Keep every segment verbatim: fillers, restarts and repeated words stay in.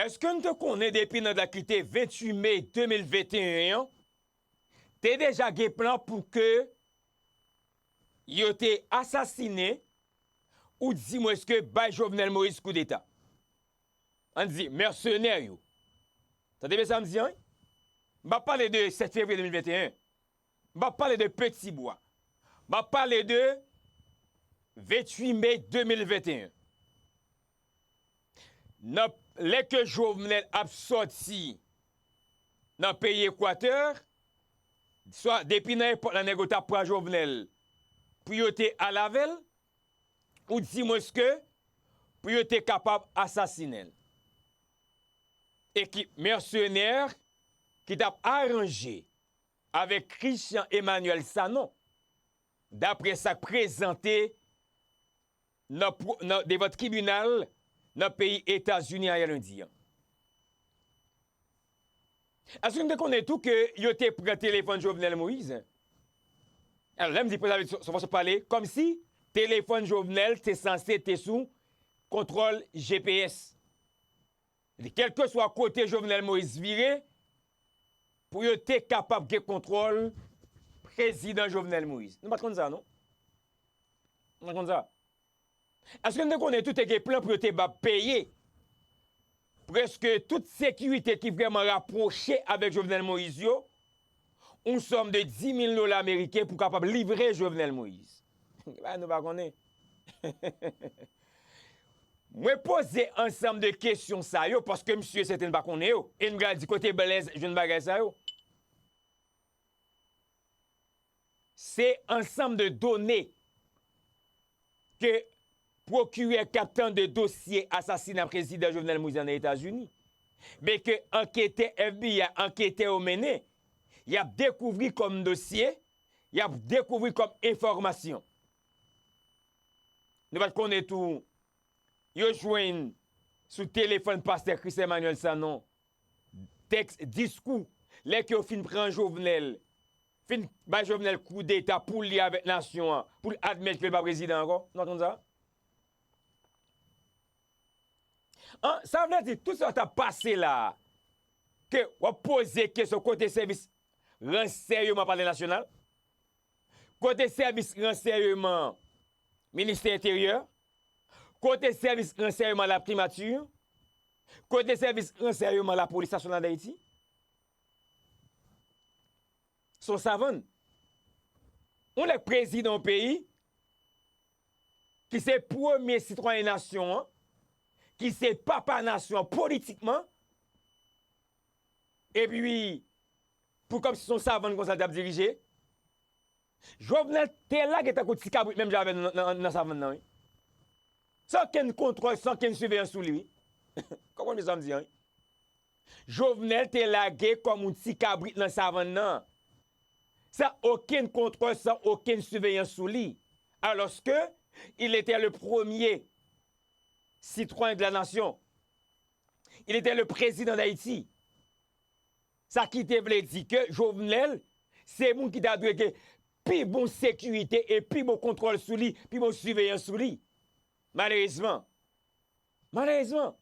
Èske n te konnen depi nan dat ki te venntuit me de mil venteyen an, te deja gen plan pou ke yo te asasinen, oudimwens ke bay Jovenel Moïse koudeta? Ann di, mèsenè yo. Tande byen sa m di an, wi? M pa pale de sèt fevriye de mil venteyen. M pa pale de Petit Bois. M ap pale de venntuit me de mil venteyen. Nan, lè ke Jovenel ap sòti nan peyi Ekwatè, swa depi nan epòk la nèg yo t ap pran Jovenel pou yo te al avè l, oudimwens ke pou yo te kapab asasinen l. Ekip mèsenè ki t ap aranje avèk Christian Emmanuel Sanon, daprè sa k prezante nan, nan devan tribinal nan peyi Etazini ayè lendi an. Èske nou te konnen tou ke yo te pran telefòn Jovenel Moïse? Alò, lè m di pran, se yon fason pale, kòmsi telefòn Jovenel te sanse te sou kontwòl G P S. Kèlkeswa kote Jovenel Moïse vire, pou yo te kapab gen kontwòl prezidan Jovenel Moïse. Nou pa t konn sa, non? Nou pa t konn sa. Èske nou te konnen tou te gen plan pou yo te ba peye prèske tout sekirite ki vrèman rapwoche avèk Jovenel Moïse yo, yon sòm de dis mil dola ameriken pou kapab livre Jovenel Moïse? Bagay nou pa konnen. Mwen poze ansanm de kesyon sa yo paske m si e sèten n pa konnen yo. E n pral di kote Blaise jwenn bagay sa yo. Se ansanm de done ke pwokirè k ap tande dosye asasina prezidan Jovenel Moïse an Etazini, men ke anketè F B I, anketè yo mennen, y ap dekouvri kòm dosye, y ap dekouvri kòm enfòmasyon. Nou pa t konnen tou, yo jwenn sou telefòn pastè Christian Emmanuel Sanon tèks diskou, lè ke yo fin pran Jovenel, fin bay Jovenel koudeta pou li avèk nasyon an, pou l admèt ke l pa prezidan ankò. Nou pa t konn sa? An, sa vle di, tout sa k ap pase la a, ke w ap poze kesyon kote sèvis ransèyman Palè Nasyonal, kote sèvis ransèyman Ministè Enteryè, kote sèvis ransèyman Laprimati, kote sèvis ransèyman Lapolis Nasyonal d Ayiti. Se yon savann. Yon nèg prezidan yon peyi, ki se premye sitwayen nasyon an, ki se papa nasyon an politikman, epi pou kòmsi se yon savann konsa l t ap dirije. Jovenel te lage tankou ti kabrit menm jan avè n nan, nan, nan savann nan, wi. San okenn kontwòl, san okenn siveyans sou li, wi. Konprann sa m di an, wi. Jovenel te lage kòm yon ti kabrit nan savann nan, san okenn kontwòl, san okenn siveyans sou li, alòske il était le premier citoyen de la nation. Il était le président d'Haïti. Sa ki te vle di ke Jovenel se moun ki ta dwe gen pi bon sekirite e pi bon kontwòl sou li, pi bon siveyans sou li. Malerezman. Malerezman.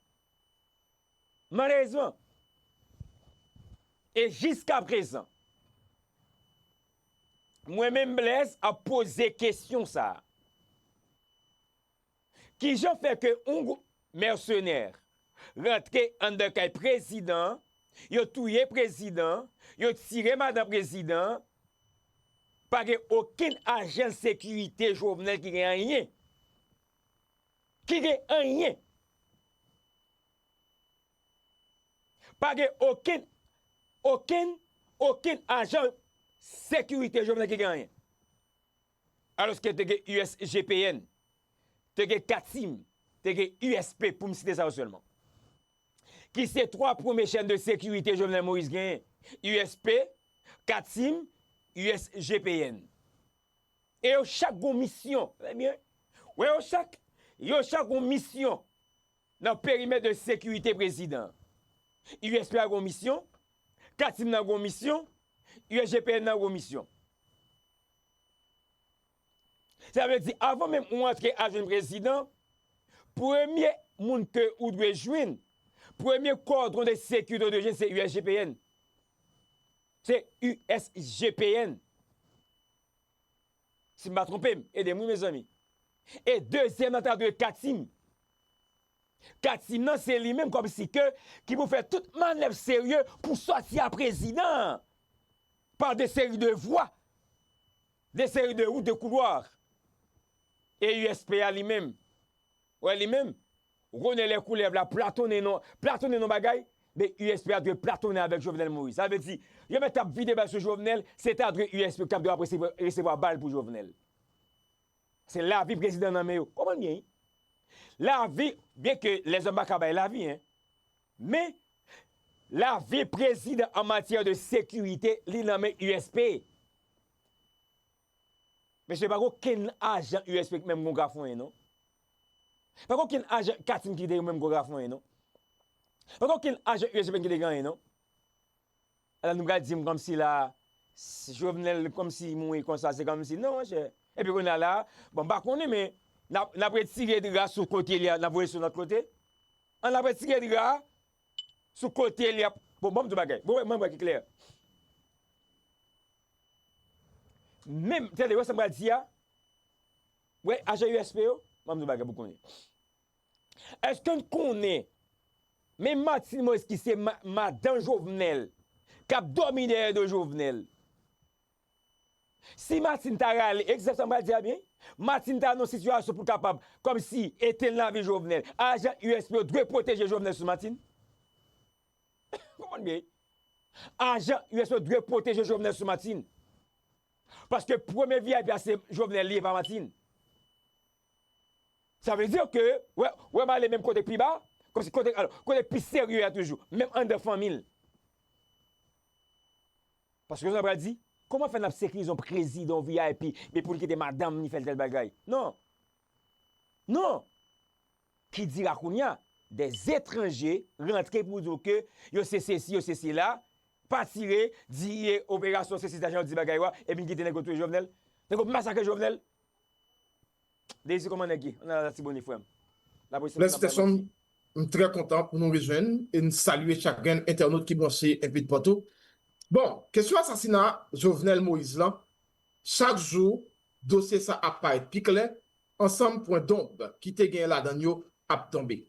Malerezman. E jiskaprezan, mwen menm Blaise ap poze kesyon sa a. Kijan fè ke yon gwoup mèsenè rantre anndan kay prezidan, yo touye prezidan, yo tire madan prezidan, pa gen okenn ajan sekirite Jovenel ki gen anyen. Ki gen anyen. Pa gen okenn, okenn, okenn ajan sekirite Jovenel ki gen anyen. Alòske te gen U S G P N, te gen Katim, te gen U S P, pou m site sa yo sèlman. Ki se twa premye chèn de sekirite Jovenel Moïse genyen, U S P, Katim, U S G P N. E yo chak gon misyon, tande byen, wè yo chak, yo chak gon misyon nan perimèt de sekirite prezidan. U S P a gon misyon, Katim nan gon misyon, U S G P N nan gon misyon. Sa vle di, avan menm ou antre al jwenn prezidan, premye moun ke ou dwe jwenn Premye kòdwon de sekirite odwojèn se U S G P N. Se U S G P N. Si m pa twonpe m, ede m wi, mezanmi. E dezyèm nan ta dwe Katim. Katim nan se li menm kòmsi ke ki pou fè tout manèv serye pou sòti a prezidan an. Par de seri de vwa, de seri de wout, de koulwa. E U S P a li menm, wè li menm, ou konnen lè koulèv la platonnen non, platonnen non bagay, men U S P a dwe platonnen avèk Jovenel Moïse. Sa vle di, yo mèt ap vide bal sou Jovenel, se ta dwe U S P k ap dwe ap resevwa, resevwa bal pou Jovenel. Se lavi prezidan nan men yo. Konprann byen, wi. Lavi, byen ke lèzòm pa ka bay lavi, en. Men, lavi prezidan an matyè de sekirite, li nan men U S P. Mesye, pa gen okenn ajan U S P ki menm gon grafonyen, non. Pa gen okenn ajan Katim ki te menm gon grafonyen, non. Pa gen okenn ajan U S P ki te gen anyen, non. Ala nou pral di m kòmsi la, s- Jovenel kòmsi mouri konsa, se kòmsi, non, monchè. Epi kounye a la, bon, m pa konnen, men n ap, n ap retire dra sou kote li a, n ap voye sou lòt kote. An ap retire dra sou kote li a. Bon, ban m di w bagay. Bon, mwen, mwen wè ki klè. Menm, tande, wè sa m pral di a? Wè, ajan U S P yo, ban m di w bagay pou konnen. Èske n konnen, men Martine Moïse ki se ma- madanm Jovenel, k ap dòmi dèyè do Jovenel, si Martine ta rale, egzanp sa m pral di a byen, Martine ta nan sitiyasyon pou l kapab, kòmsi, etenn lavi Jovenel, ajan U S P yo dwe pwoteje Jovenel sou Martine. Konprann byen. Ajan U S P yo dwe pwoteje Jovenel sou Martine. Paske premye V I P a se Jovenel li ye, pa Martine. Sa vle di ke, wè, wè m ale menm kote pi ba, kòmsi kote, alò, kote pi serye a toujou, menm anndan fanmi l. Paske sa pral di, kòman fè n ap sekirize yon prezidan, yon V I P, men pou l kite madanm li fè l tèl bagay? Non. Non. Ki dira kounye a, des étrangers rantre pou di w ke yo se sesi, yo se sela, pa tire, di e operasyon sesi, sa jan yo di bagay yo a, epi n kite nèg yo touye Jovenel. Nèg yo masakre Jovenel. Dezi, kòman nèg ye? Ann al Latibonit, frè m. Lapolis Bless Peterson, m trè kontan pou nou rejwenn e n salye chak grenn entènot ki branche enpi toupatou. Bon, kesyon asasina Jovenel Moïse lan, chak jou, dosye sa ap parèt pi klè, ansanm pwen donb ki te gen ladan l yo ap tonbe.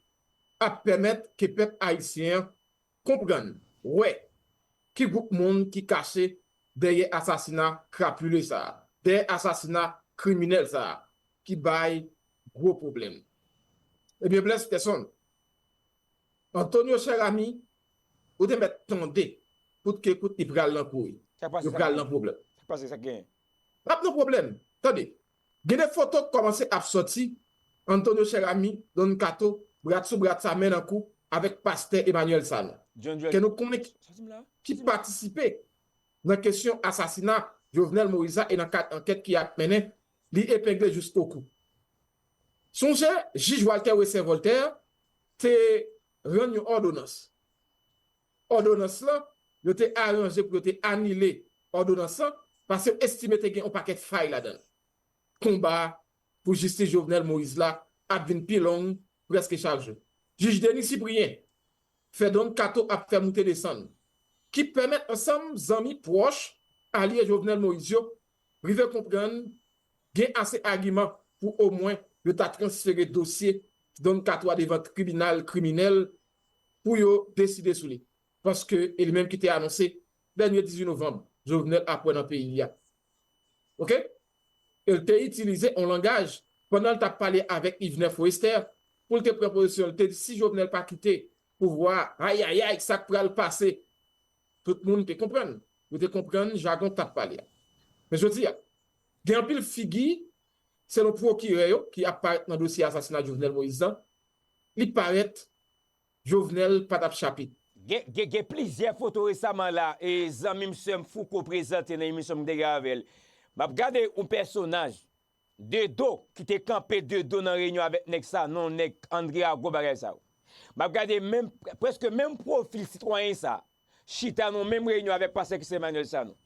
Ap pèmèt ke pèp ayisyen an konprann, wè, ki gwoup moun ki kache dèyè asasina krapile sa a, dèyè asasina kriminèl sa a, ki bay gwo pwoblèm. Ebyen, Bless Peterson, Antonio Cheramy, ou te mèt tande kout ke kout li pral nan kouri. Sa k pase, yo sa pral k nan pwoblèm. Sa k pase, sa k genyen? P ap nan pwoblèm. Tande, gen de foto k kòmanse ap sòti, Antonio Cheramy, Don Kato, brat sou brat sa, men nan kou, avèk pastè Emmanuel Sanon. John Joel. Ke nou konnen ki, sòti m la, ki sòti m la. Patisipe nan kesyon asasina Jovenel Moïse la e nan kad ankèt ki ap mennen, li epengle jiskokou. Sonje, jij Walter Wesser Voltaire te rann yon òdonans. Òdonans lan, yo te aranje pou yo te anile òdonans lan, paske yo estime te gen yon pakèt fay ladan l. Konba pou jistis Jovenel Moïse la ap vin pi long prèske chak jou. Jij Denis Cyprien fè Don Kato ap fè moute desann, ki pèmèt ansanm zanmi pwòch alye Jovenel Moïse yo rive konprann gen ase agiman pou omwen yo ta transfere dosye Don Kato a devan tribinal kriminèl pou yo deside sou li. Paske e li menm ki te anonse dènye dizuit novanm, Jovenel ap wè nan peyi a. Oke? E l te itilize yon langaj pandan l t ap pale avèk Yvenè Forester pou l te pran pozisyon. L te di si Jovenel pa kite pouvwa a, ayayay, sa k pral pase? Tout moun te konprann. Yo te konprann jagon k t ap pale a. Men jodi a, gen anpil figi, selon pwokirè yo, ki ap parèt nan dosye asasina Jovenel Moïse lan, li parèt Jovenel pa t ap chape. Gen, gen, gen plizyè foto resaman la, e zanmi m, sè m Fouco prezante nan emisyon m te gen avè l. M ap gade yon pèsonaj de do ki te kanpe de do nan reyinyon avèk nèg Sanon, nèg André Ago, bagay sa yo. M ap gade menm, prèske menm pwofil sitwayen sa, chita nan menm reyinyon avèk pastè Christian Emmanuel Sanon.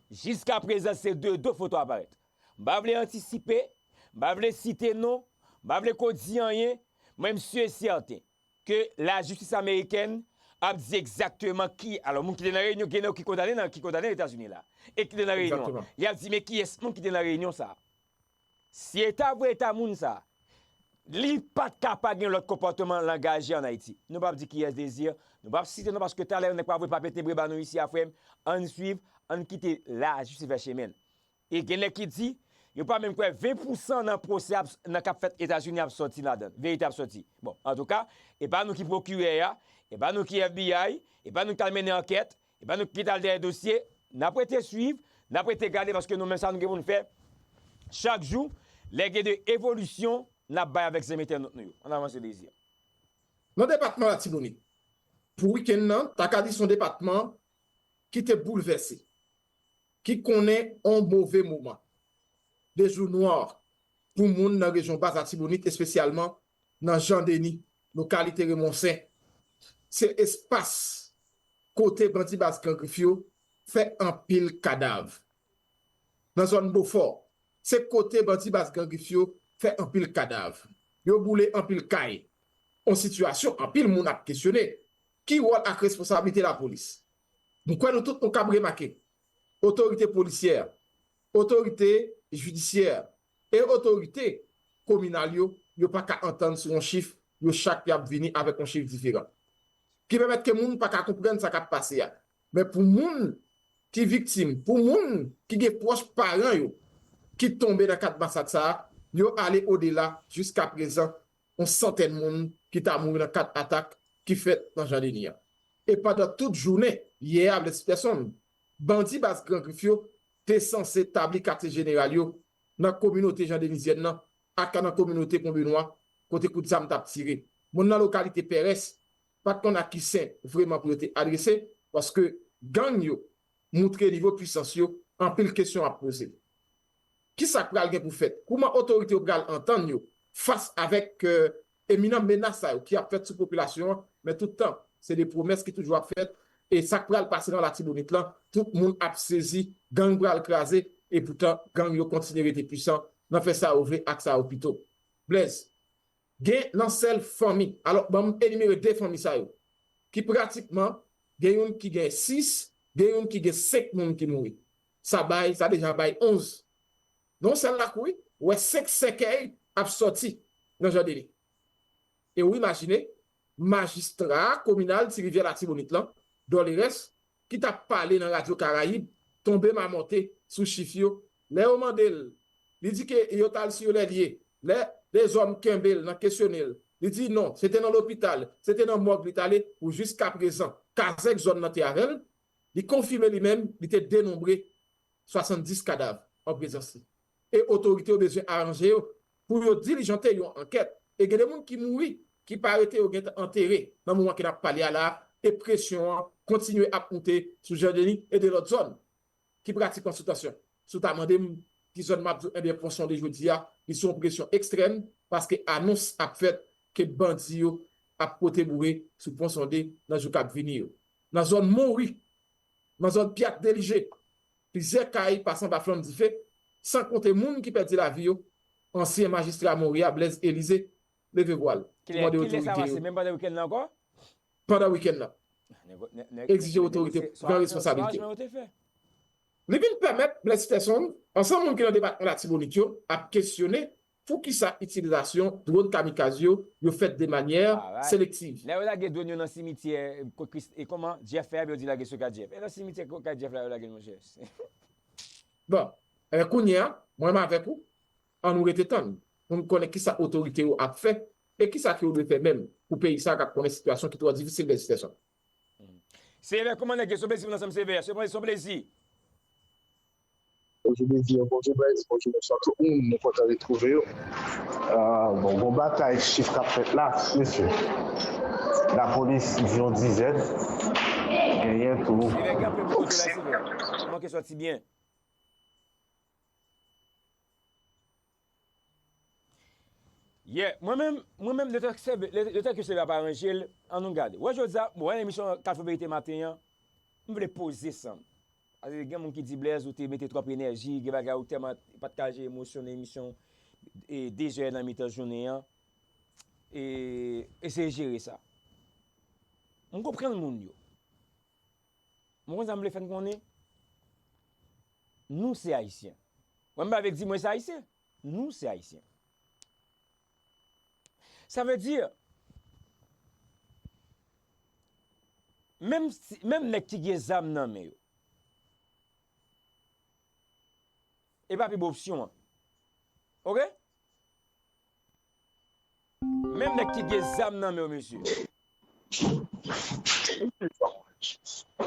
Jiskaprezan, se de do foto a parèt. M pa vle antisipe, m pa vle site non, m pa vle ko di anyen, men m si e sèten ke lajistis amerikèn ap di egzakteman ki, alò, moun ki te nan reyinyon, gen yo ki kondane nan, ki kondane Etazini la, e ki te nan reyinyon an. Y ap di, men kiyès moun ki te nan reyinyon sa a? Si e ta vre e ta moun sa a, li pa t ka pa gen lòt konpòtman langajè ann Ayiti. Nou p ap di kiyès Désir, nou p ap site non paske talè nèg pa voye papye tebre ba nou isi a, frè m, ann swiv, ann kite lajistis fè chemen l. E gen nèg ki di, yo pa menm kwè ven pousan nan pwosè ap, nan k ap fèt Etazini ap sòti ladan l, verite ap sòti. Bon, antouka, e pa nou ki pwokirè a, e pa nou ki F B I, e pa nou ki al mennen ankèt, e pa nou ki t al dèyè dosye, n ap rete swiv, n ap rete gade paske nou menm sa nou gen pou n fè chak jou, lè gen de evolisyon, n ap bay avèk zanmi entènot nou yo. Ann avanse, Désir. Nan depatman Latibonit, pou wikenn nan, ta ka di se yon depatman ki te boulvèse, ki konnen yon move moman, de jou nwa pou moun nan rejyon Bas Latibonit, espesyalman nan Jan Deni, lokalite Remonsen. Se espas kote bandi baz Gran Grif yo fè anpil kadav. Nan zòn Bofò, se kote bandi baz Gran Grif yo fè anpil kadav. Yo boule anpil kay. Yon sitiyasyon anpil moun ap kesyone. Ki wòl ak responsablite lapolis? M kwè nou tout nou kab remake, otorite polisyè, otorite jidisyè e otorite kominal yo, yo pa ka antann sou yon chif, yo chak y ap vini avèk yon chif diferan. Ki pèmèt ke moun pa ka konprann sa k ap pase a. Men pou moun ki viktim, pou moun ki gen pwòch paran yo ki tonbe nan kad masak sa a, yo ale odela, jiskaprezan, yon santèn moun ki ta mouri nan kad atak ki fèt nan Jan Deni an. E pandan tout jounen yè a, Blaise Peterson, bandi baz Gran Grif yo te sanse tabli katye jeneral yo nan kominote Jan Denizyèn nan ak nan kominote Pon Benwa, kote kout zam t ap tire. Moun nan lokalite Pèrès pa t konn ak ki sen vreman pou yo te adrese, paske gang yo moutre nivo pwisans yo, anpil kesyon ap poze. Kisa k pral gen pou fèt? Kouman otorite yo pral antann yo fas avèk, euh, eminan menas sa yo ki ap fèt sou popilasyon an? Men tout tan, se de pwomès ki toujou ap fèt. E sa k pral pase nan Latibonit lan, tout moun ap sezi, gang pral kraze, e poutan gang yo kontinye rete pwisan nan fè sa yo vle ak sa yo pito. Blaise, gen nan sèl fanmi, alò, ban m enimere de fanmi sa yo, ki pratikman gen youn ki gen sis, gen youn ki gen senk moun ki mouri. Sa bay, sa deja bay onz. Nan yon sèl lakou, wi, ou wè senk sèkèy ap sòti nan Jan Deni. E ou imajine, majistra kominal Ti Rivyè Latibonit lan, Dorleres, ki t ap pale nan Radyo Karayib, tonbe mamòte sou chif yo. Lè yo mande l, li di ke yo t al sou lè lye. Lè dezòm kenbe l nan kesyone l, li di non, se te nan lopital, se te nan mòg li t ale, pou jiskaprezan, kazèk zòn nan te avè l, li konfime li menm, li te denonbre swasanndis kadav an prezans li. E otorite yo bezwen aranje yo pou yo dilijante yon ankèt. E gen de moun ki mouri, ki pa rete yo gentan antere nan moman ke n ap pale a la a, e presyon an kontinye ap moute sou Jan Deni e de lòt zòn ki pratikman sou tansyon. Si w ta mande m ki zòn m ap di w, ebyen, Pon Sonde jodi a, li sou yon presyon ekstrèm, paske anons ap fèt ke bandi yo ap pote boure sou Pon Sonde nan jou k ap vini yo. Nan zòn Monwi, nan zòn Pyat Delije, plizyè kay pase anba flanm dife, san konte moun ki pèdi lavi yo, ansyen majistra Monwi a, Blaise Elysée, leve vwa l pou mande otorite yo. Kilè sa pase, menm pandan wikenn nan ankò? Pandan wikenn nan. Egzije otorite pran responsablite yo. Li vin pèmèt Blaise Peterson, ansanm moun ki nan depatman Latibonit yo, ap kesyone poukisa itilizasyon dwòn kamikaz yo, yo fèt de manyè selektiv. Lè yo lage dwòn yo nan simityè, e kòman Jeff fè a, yo di lage sou kay Jeff. E nan simityè kay Jeff la yo lage l, monchè. Bon, e kounye a, mwen menm avèk ou, ann nou rete tann pou n konnen kisa otorite yo ap fè e kisa ke yo dwe fè menm pou peyi sa k ap konnen sitiyasyon ki twò difisil, Blaise Peterson. Sevè, kòman nèg yo? Se yon plezi pou n ansanm, Sevè. Se yon plezi. Bonjou Désir, bonjou Blaise, bonjou, bonswa tout moun, mwen kontan retwouve yo. Bon, gon batay chif k ap fèt la, mesye. Lapolis di yon dizèn, genyen tou. Sevè, kanpe pou kote la, Sevè. Ou manke sòti byen. Yeah, mwen menm, mwen menm, letan ke Sevè, letan ke Sevè ap aranje l, ann nou gade. Wè jodi a, bon, wè emisyon Kafou Verite maten an, m vle poze san m. Paske gen moun ki di, Blaise, ou te mete twòp enèji, gen bagay ou tèlman pa t ka jere emosyon nan emisyon, e, de zè nan mitan jounen an. E, eseye jere sa. M konprann moun yo. Mwen konn sa m vle fè n konnen. Nou se Ayisyen. Mwen m pa vle di mwen se Ayisyen. Nou se Ayisyen. Sa vle di, menm si, menm nèg ki gen zam nan men yo, e pa pi bon opsyon an. Oke? Menm nèg ki gen zam nan men yo, mesye.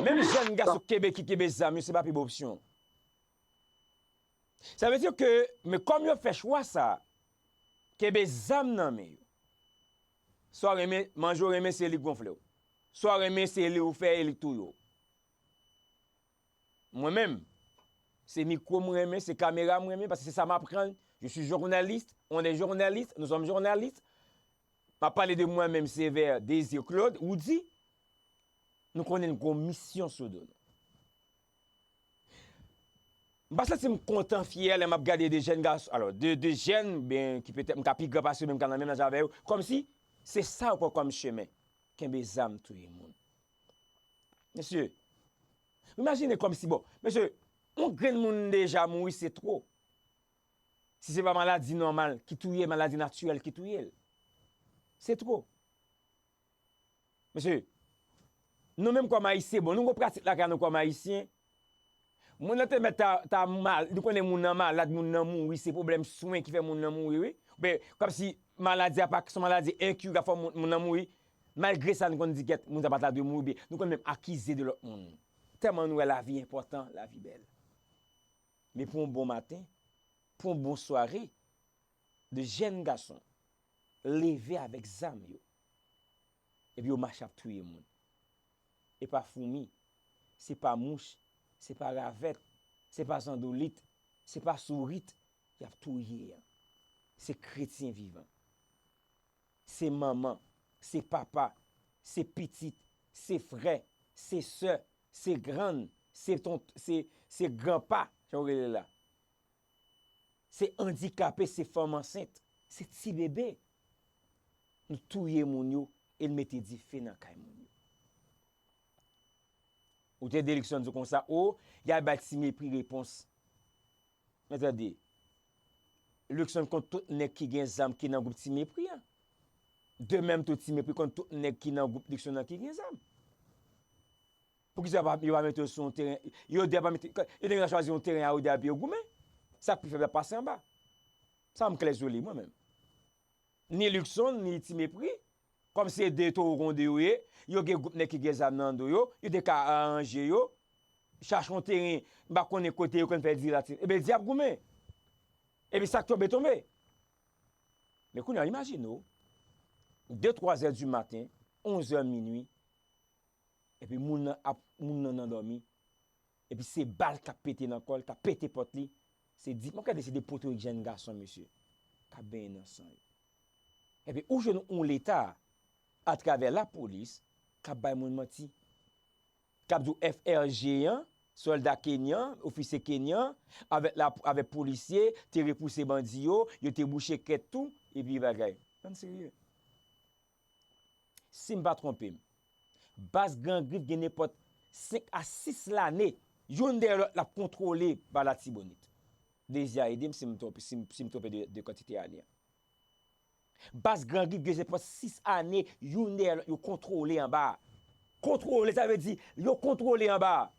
Menm jèn gason kenbe ki kenbe zam yo, se pa pi bon opsyon. Sa vle di ke, men kòm yo fè chwa sa, kenbe zam nan men yo. Sa w renmen, manje w renmen, se li k gonfle w. Sa w renmen, se li ou fè e li k touye w. Mwen menm, se mikwo m renmen, se kamera m renmen, paske se sa m aprann. Je suis journaliste, on est journaliste, nous sommes journalistes. M ap pale de mwen menm, Sévère Désir Claude, Roody. Nou konnen n gon misyon sou do nou. M pa santi m kontan, fyè lè m ap gade de jèn gason, alò, de, de jèn, ben, ki petèt m ka pi gran pase yo, men m ka nan menm laj avè yo, kòmsi se sa yo pran kòm chemen, kenbe zam, touye moun. Mesye, imajine kòmsi, bon, mesye, yon grenn moun deja mouri, se twò. Si se pa maladi nòmal ki touye, maladi natirèl ki touye l, se twò. Mesye, nou menm kòm Ayisyen, bon, nou gon pratik lakay nou kòm Ayisyen. Moun nan te mèt ta, ta mal, nou konnen moun nan malad, moun nan mouri, se pwoblèm swen ki fè moun nan mouri, wi. Oubyen, kòmsi maladi a pa, se yon maladi enkirab, fò moun, moun nan mouri. Malgre sa, nou konn di, gèt, moun sa pa ta dwe mouri, oubyen nou konn menm akize de lòt moun. Tèlman nou wè lavi enpòtan, lavi bèl. Men pou yon bon maten, pou yon bon sware, de jèn gason leve avèk zam yo, epi yo mache ap touye moun. E pa foumi, se pa mouch, se pa ravèt, se pa zandolit, se pa sourit y ap touye an. Se kretyen vivan. Se manman, se papa, se pitit, se frè, se sè, se grann, se ton, se, se granpa, jan yo rele l la. Se andikape, se fanm ansent, se ti bebe. Nou touye moun yo e n mete dife nan kay moun yo. Ou tande Luckson di konsa, o, y al bay Ti Mepri repons. Men tande, Luckson konn tout nèg ki gen zam ki nan gwoup Ti Mepri an. De menm tou, Ti Mepri konn tout nèg ki nan gwoup Luckson an ki gen zam. Poukisa pa, yo pa mete yo sou yon teren? Yo deja pa mete, yo deja chwazi yon teren a yo deja epi yo goumen. Sa k pi fèb ap pase anba. Sa m klè sou li, mwen menm. Ni Luckson, ni Ti Mepri, kòm se de towo konde yo ye, yo gen gwoup nèg ki gen zam nan do yo, yo te ka aranje yo, chache yon teren, m pa konnen kote yo konn fè dil la, ebyen, di ap goumen. Epi sa k tonbe, tonbe. Men kounye a, imajine w, de, twa zè di maten, onz è, minui, epi moun nan ap, moun nan nan dòmi, epi se bal k ap pete nan kò l, k ap pete pòt li, se di, mwen gade se de potorik jèn gason, mesye, k ap benyen nan san yo. Epi ou jwenn yon Leta, atravè lapolis, k ap bay moun manti, k ap di w F R G an, sòlda kenyan, ofisye kenyan, avèk la, avèk polisye, te repouse bandi yo, yo te bouche kèt tou, epi bagay. Ann serye. Si m pa twonpe m, baz Gran Grif gen nenpòt senk a sis lane, youn dèyè lòt, l ap kontwole ba Latibonit. Dezi a ede m si m twonpe, si m, si m twonpe de, de kantite ane a. Baz Gran Grif gen nenpòt sis ane, youn dèyè lòt, yo kontwole anba a. Kontwole, sa vle di, yo kontwole anba a.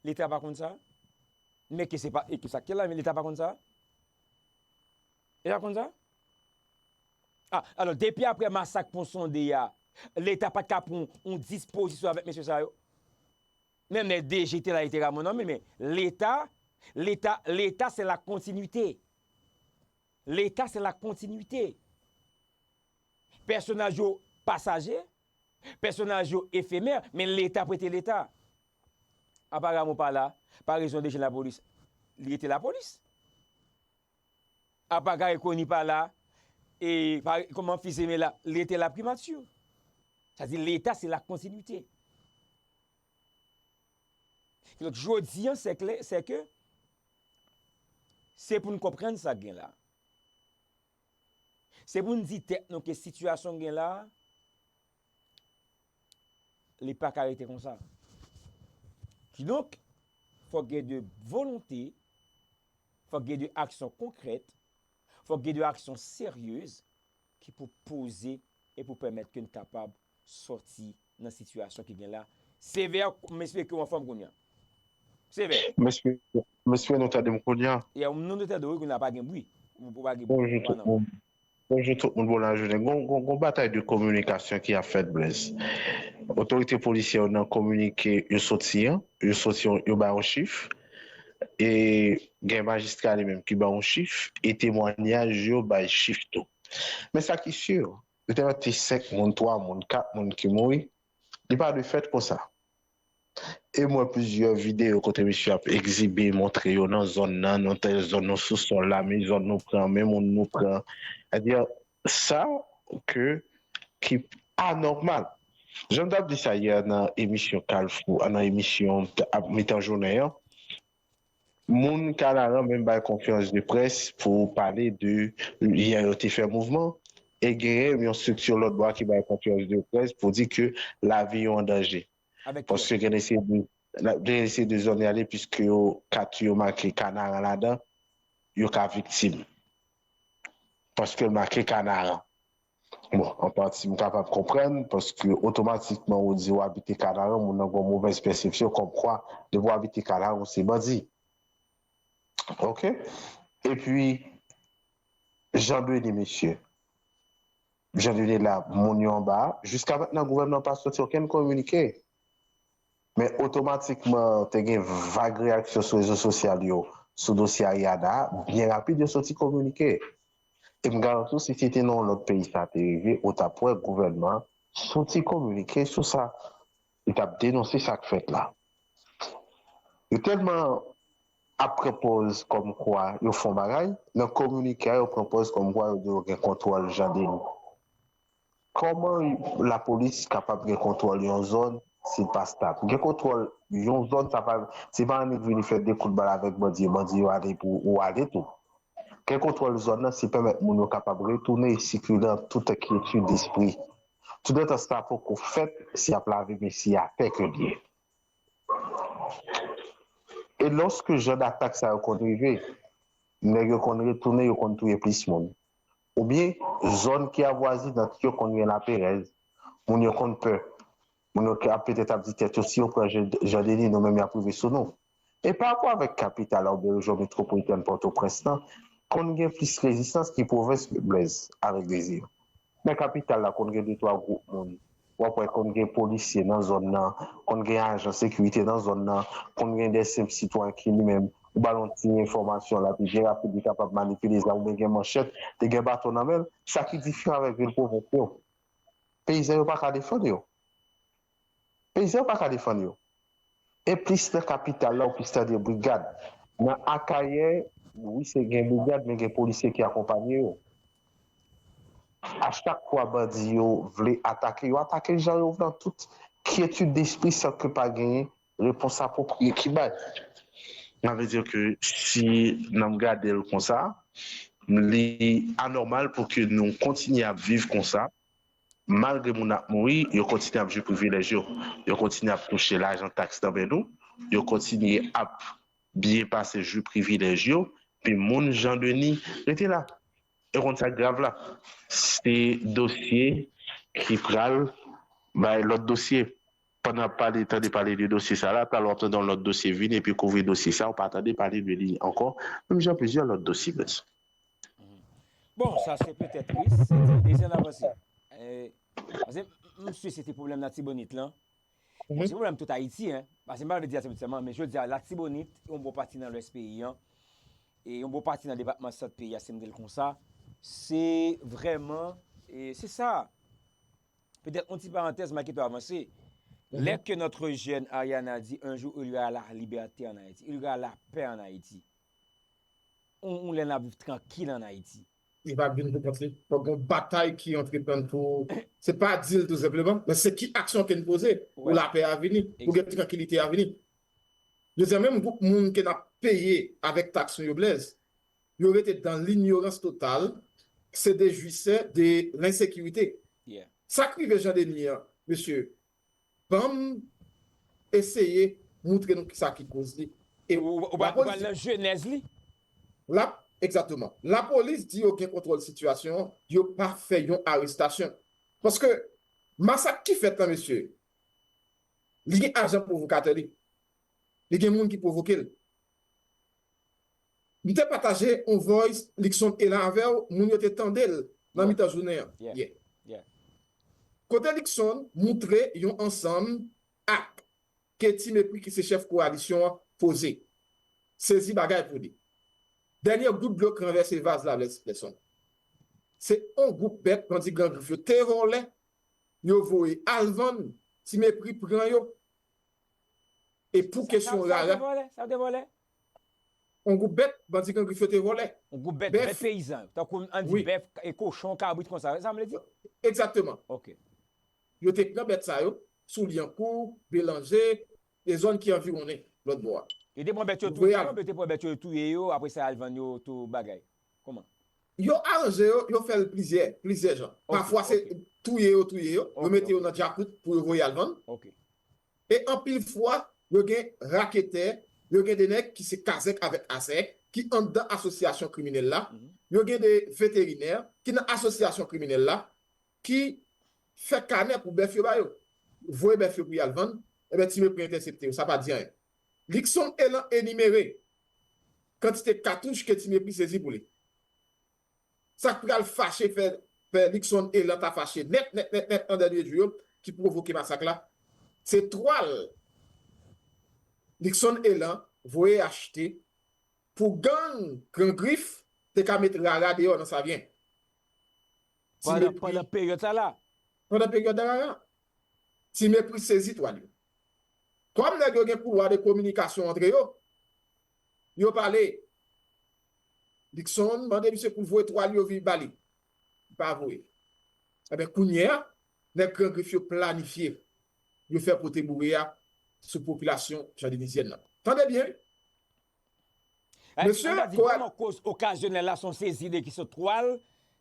Leta pa konn sa? Men ke se pa, e ke sa ke la, men Leta pa konn sa? Leta konn sa? A, alò, depi apre masak Pon Sonde a, Leta pa t ka pran yon dispozisyon avèk mesye sa yo? Menm lè D G te la, li te ka mande, men, men Leta, Leta, Leta, se la kontinite. Leta, se la kontinite. Pèsonaj yo pasaje, pèsonaj yo efemè, men Leta ap rete Leta. Apa Rameau pa la, pa rezon de jèn lapolis, li rete lapolis. Apa Garry Conille pa la, e pa, kòman Fils-Aimé la, li rete laprimati. Sa di Leta se la kontinite. Donk, jodi an, se klè, se ke se pou n konprann sa k gen la. Se pou n di tèt nou ke sitiyasyon k gen la, li pa ka rete konsa. Kidonk, fòk gen de volonte, fòk gen de aksyon konkrèt, fòk gen de aksyon seryez ki pou poze e pou pèmèt ke n kapab sòti nan sitiyasyon ki gen la. Sevè, m espere ke w anfòm kounye a. Sevè. Mesye, mesye, nou tande m kounye a? Ya, nou nou tande w, wi, kounye a pa gen bri. Ou pa gen bri. Bonjou tout moun. Bonjou tout moun, bon lajounen. Gon, gon, gon batay de kominikasyon ki ap fèt, Blaise. Otorite polisyè yo nan kominike yo soti an, yo soti, yo bay yon chif. E gen majistra li menm ki bay yon chif, e temwanyaj yo bay chif tou. Men sa ki si, yo te mete senk moun, twa moun, kat moun ki mouri, li pa dwe fèt konsa. E m wè plizyè videyo kote misye ap egzibe, montre yo nan zòn nan, nou tèl zòn nou sou sòl la, men zòn nou pran, men moun nou pran. Sètadi, sa ke ki anòmal. Jan m t ap di sa yè nan emisyon Kalfou, nan emisyon mitan jounen an, moun Kanaran menm bay konferans de près pou pale de yè yo te fè mouvman, e genyen yon estrikti lòt bò a ki bay konferans de près pou di ke lavi yo an danje. Paske gen de se de, gen de se de zòn y ale, piske yo kat yo make Kanaran ladan, yo ka viktim. Paske l make Kanaran. Bon, an pati, m kapab konprann, paske otomatikman ou di w abite Kanaran, moun nan gen yon movèz pèsepsyon, kòmkwa, depi w abite Kanaran, ou se bandi. Oke? Epi, Jan Denis, mesye. Jan Denis la, moun yo anba, jiska mentnan, gouvènman pa soti okenn kominike. Men otomatikman, te gen vag reyaksyon sou rezo sosyal yo sou dosye Ariana a, byen rapid, yo soti kominike. E m garanti w, si se te nan yon lòt peyi sa te rive, ou t ap wè gouvènman an soti kominike sou sa. Li t ap denonse sa k fèt la. Yo tèlman ap pran pòz kòmkwa yo fè yon bagay, nan kominike a, yo pran pòz kòmkwa yo di yo gen kontwòl Jan Denis. Kòman lapolis kapab gen kontwòl yon zòn si l pa stab? Gen kontwòl yon zòn, sa pa, se pa annik vini fè de kout bal avèk bandi yo, bandi yo ale pou ou ale tou. Gen kontwòl zòn nan, se pèmèt moun yo kapab retounen e sikile an tout kyetid despri. Toutotan sa poko fèt, se y ap lave men se atè ke l ye. E lòske jan datak sa yo konn rive, nèg yo konn retounen, yo konn touye plis moun. Oubyen, zòn ki avwazinant yo konn gen laperèz, moun yo konn pè. Moun yo ka petèt ap di tèt yo, si yo pran Jan Denis, nou menm y ap rive sou nou. E pa rapò avèk kapital la oubyen rejyon metwopolitèn Pòtoprens lan, konn gen plis rezistans ki pwovens Blaise avèk Désir. Nan kapital la, konn gen de twa gwoup moun. W ap wè konn gen polisye nan zòn nan, konn gen ajan sekirite nan zòn nan, konn gen de senp sitwayen ki li menm, ou ba l yon ti enfòmasyon, l ap byen rapid, li kapab manipile zam oubyen gen manchèt, li gen baton nan men l. Sa ki diferan avèk vil pwovens yo. Peyizan yo pa ka defann yo. Peyizan yo pa ka defann yo. E plis nan kapital la, ou plis tande brigad. Nan Akayè, wi, se gen brigad, men gen polisye ki akonpanye yo. A chak fwa bandi yo vle atake, yo atake jan yo vle, an tout kyetid despri, san ke pa genyen repons apwopriye ki bay. Sa vle di ke si n ap gade l konsa, li anòmal pou ke nou kontinye ap viv konsa, malgre moun ap mouri, yo kontinye ap jwi privilèj yo. Yo kontinye ap touche lajan taks nan men nou. Yo kontinye ap byen pase, jwi privilèj yo. Epi moun Jan Denis rete la. E w konn sa k grav la? Se dosye ki pral bay lòt dosye. Pandan n ap pale, tande pale de dosye sa la, talè w ap tande yon lòt dosye vini epi kouvri dosye sa, ou pa tande pale de li ankò. Menm jan plizyè lòt dosye, Blaise. Bon, sa se petèt, wi. Se ti dezyen avanse. Eh, paske m swiv se te pwoblèm Latibonit lan. Bon, se pwoblèm tout Ayiti, en. Paske m pa vle di Latibonit sèlman, men jodi a Latibonit, yon bon pati nan lwès peyi an, e yon bon pati nan depatman sant peyi a, si m di l konsa, se vrèman, e se sa. Petèt yon ti parantèz, m a kite w avanse. Lè ke notre jeune Ariana di un jour il y aura la liberté en Haïti, il y aura la paix en Haïti. Yon, yon lè n ap viv trankil an Ayiti. Li pa vin pou kont li. Fòk gen yon batay ki antreprann pou, se pa di l tou senpleman, men se ki aksyon ke n poze pou lapè a vini, pou gen trankilite a vini. Yo di menm gwoup moun ke n ap peye avèk taks nou yo, Blaise, yo rete dan linyorans total, se de jwisè de lensekirite. Sa k rive Jan Denis an, mesye, ban m eseye moutre nou kisa ki koz li. E Ou ou pral ou pral nan jenèz li? La, egzakteman. Lapolis di yo gen kontwòl sitiyasyon an, yo pa fè yon arestasyon. Paske masak ki fèt la, mesye, li gen ajan pwovokatè li. Li gen moun ki pwovoke l. M te pataje yon voice Luckson Elan avè w, moun yo te tande l nan mitan jounen an. Kote Luckson moutre yon ansanm ak ke Ti Mepri ki se chèf kowalisyon an poze. Sezi bagay pou li. Dènye gout dlo k ranvèse vaz la, Luckson. Se yon gwoup bèt bandi Gran Grif yo te vòlè, yo voye al vann, Ti Mepri pran yo. E pou kesyon rara. Sa yo te vòlè? Yon gwoup bèt, bandi Gran Grif yo te vòlè. Yon gwoup bèt, bèt peyizan. Tankou ann di bèf, e kochon, kabrit konsa. Sa m vle di? Egzakteman. Ok. Yo te pran bèt sa yo, sou Lyankou, Belanje, e zòn ki anviwonnen lòt bò a. Yo te pran bèt yo touye yo, yo te pran bèt yo touye yo, apre sa al vann yo tou bagay. Kòman? Yo aranje yo, yo fè l plizyè, plizyè jan. Pafwa se touye yo, touye yo, yo mete yo nan djakout pou yo voye al vann. E anpil fwa, yo gen raketè, yo gen de nèg ki se kazèk avèk asè, ki anndan asosyasyon kriminèl la, yo gen de veterinè ki nan asosyasyon kriminèl la, ki fè kanè pou bèf yo ba yo. Voye bèf yo pou y al vann, ebyen Ti Mepri entèsepte yo, sa pa di anyen. Luckson Elan enimere kantite katouch ke Ti Mepri sezi pou li. Sa k pral fache fè, fè Luckson Elan ta fache nèt, nèt, nèt, nèt nan dènye jou yo, ki pwovoke masak la, se twal Luckson Elan voye achte pou gang Gran Grif te ka met rara deyò nan Savyen. Pandan peryòd sa la? Pandan peryòd rara. Ti Mepri sezi twal yo. Kòm nèg yo gen koulwa de kominikasyon antre yo, yo pale. Luckson mande misye pou l voye twal yo vin ba li. Li pa voye. Ebyen, kounye a, nèg Gran Grif yo planifye yo fè pote boure a sou popilasyon jandenizyèn nan. Tande byen, Mesye, ann di, vrèman koz okazyonèl la se yon sezi de ki sot twal,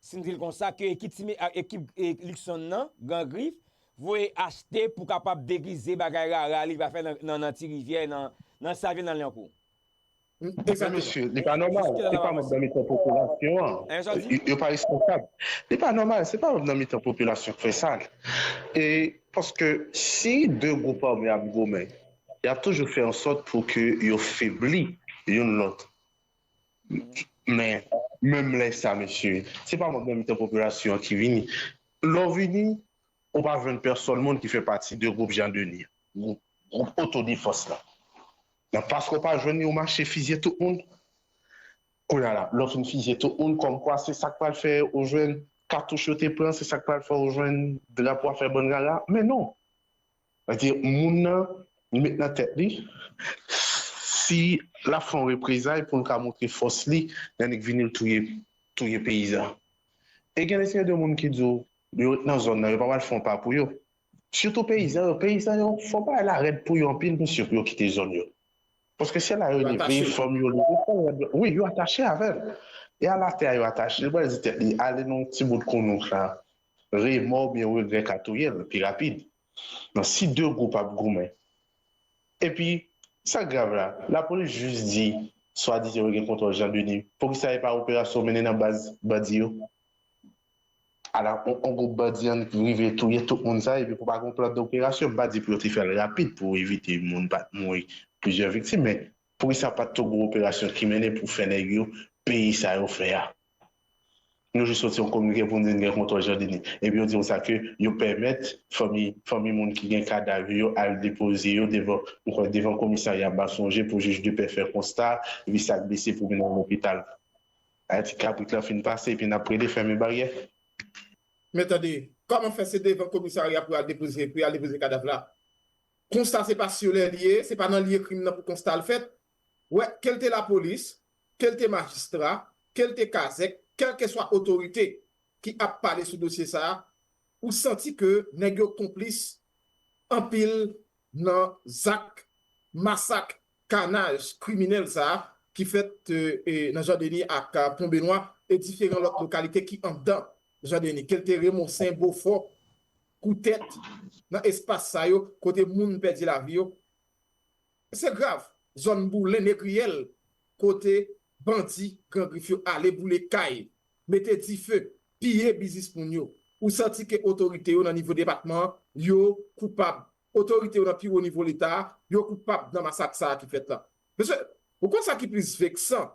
si n di l konsa, ke ekip, ekip Luckson nan, Gran Grif, voye achte pou kapab degize bagay rara li va fè nan, nan, nan Ti Rivyè, nan, nan Savyen, nan Lyankou. Ebyen, mesye, li pa nòmal. Li pa nòmal nan mitan popilasyon an. Yo pa responsab. Li pa nòmal, se pa nan mitan popilasyon k fè sa. E paske si de gwoup ame ap goumen, y ap toujou fè ansòt pou ke yo febli youn lòt. Men, menm lè sa, mesye, se pa moun nan mitan popilasyon an ki vini. Lè w vini, ou pa jwenn pèsòn moun ki fè pati de gwoup Jan Deni, gwoup, gwoup otodefans lan. Nan paske w pa jwenn li, ou mache fizye tout moun. Kounye a la, lè w fin fizye tout moun, kòmkwa se sa k pral fè ou jwenn katouch yo te pran, se sa k pral fè ou jwenn drapo a fè bann rara. Men non. Sa di, moun nan, li met nan tèt li, si l ap fè yon reprezay pou l ka montre fòs li, nan nèg vini l touye, touye peyizan. E gen de seri de moun ki di w, yo ret nan zòn nan, yo pa pral fè yon pa pou yo. Sitou peyizan yo, peyizan yo, fò bagay la rèd pou yo anpil, mesye, pou yo kite zòn yo. Paske se la yo leve, fanm yo leve, wi, yo atache avè l. E a latè a yo atache, li pral di tèt li, ale nan yon ti bout kounouch la, remò oubyen regrè ka touye l pi rapid. Men si de gwoup ap goumen. Epi, sa k grav la, lapolis jis di, swadizan yo gen kontwòl Jan Deni. Poukisa e pa operasyon mennen nan baz bandi yo? Ala, on, on gwoup bandi an rive touye tout moun sa, epi pou pa gen plan de operasyon, m pa di pou yo te fè l rapid pou evite moun pa t mouri, plizyè viktim, men poukisa pa t tou gwo operasyon ki mennen pou fè nèg yo peye sa yo fè a? Nou jis soti yon kominike pou n di n gen kontwòl Jan Deni. Epi yo di konsa ke yo pèmèt fanmi, fanmi moun ki gen kadav yo al depoze yo devan, m kwè, devan komisarya Masonje pou jij de pè fè konsta, epi sa k blese pou mennen yo lopital. Ayiti kabrit lan fin pase, epi n ap plede fèmen baryè. Men tande, kòman fè se devan komisarya pou y al depoze, pou y al depoze kadav la? Konsta se pa sou lè li ye, se pa nan lye krim nan pou konsta l fèt. Wè, ke l te lapolis, ke l te majistra, ke l te kazèk, kèlkeswa otorite ki ap pale sou dosye sa a, ou santi ke nèg yo konplis anpil nan zak masak, kanaj kriminèl sa a ki fèt nan Jan Deni ak Pon Benwa e diferan lòt lokalite ki anndan Jan Deni, ke l te Remonsen, Bofò, kou tèt nan espas sa yo kote moun pèdi lavi yo. Se grav. Zòn Boulen, Negriyèl, kote bandi Gran Grif yo ale boule kay, mete dife, piye biznis moun yo. Ou santi ke otorite yo nan nivo depatman an, yo koupab. Otorite yo nan pi wo nivo Leta a, yo koupab nan masak sa a ki fèt la. Mesye, ou konn sa ki plis veksan?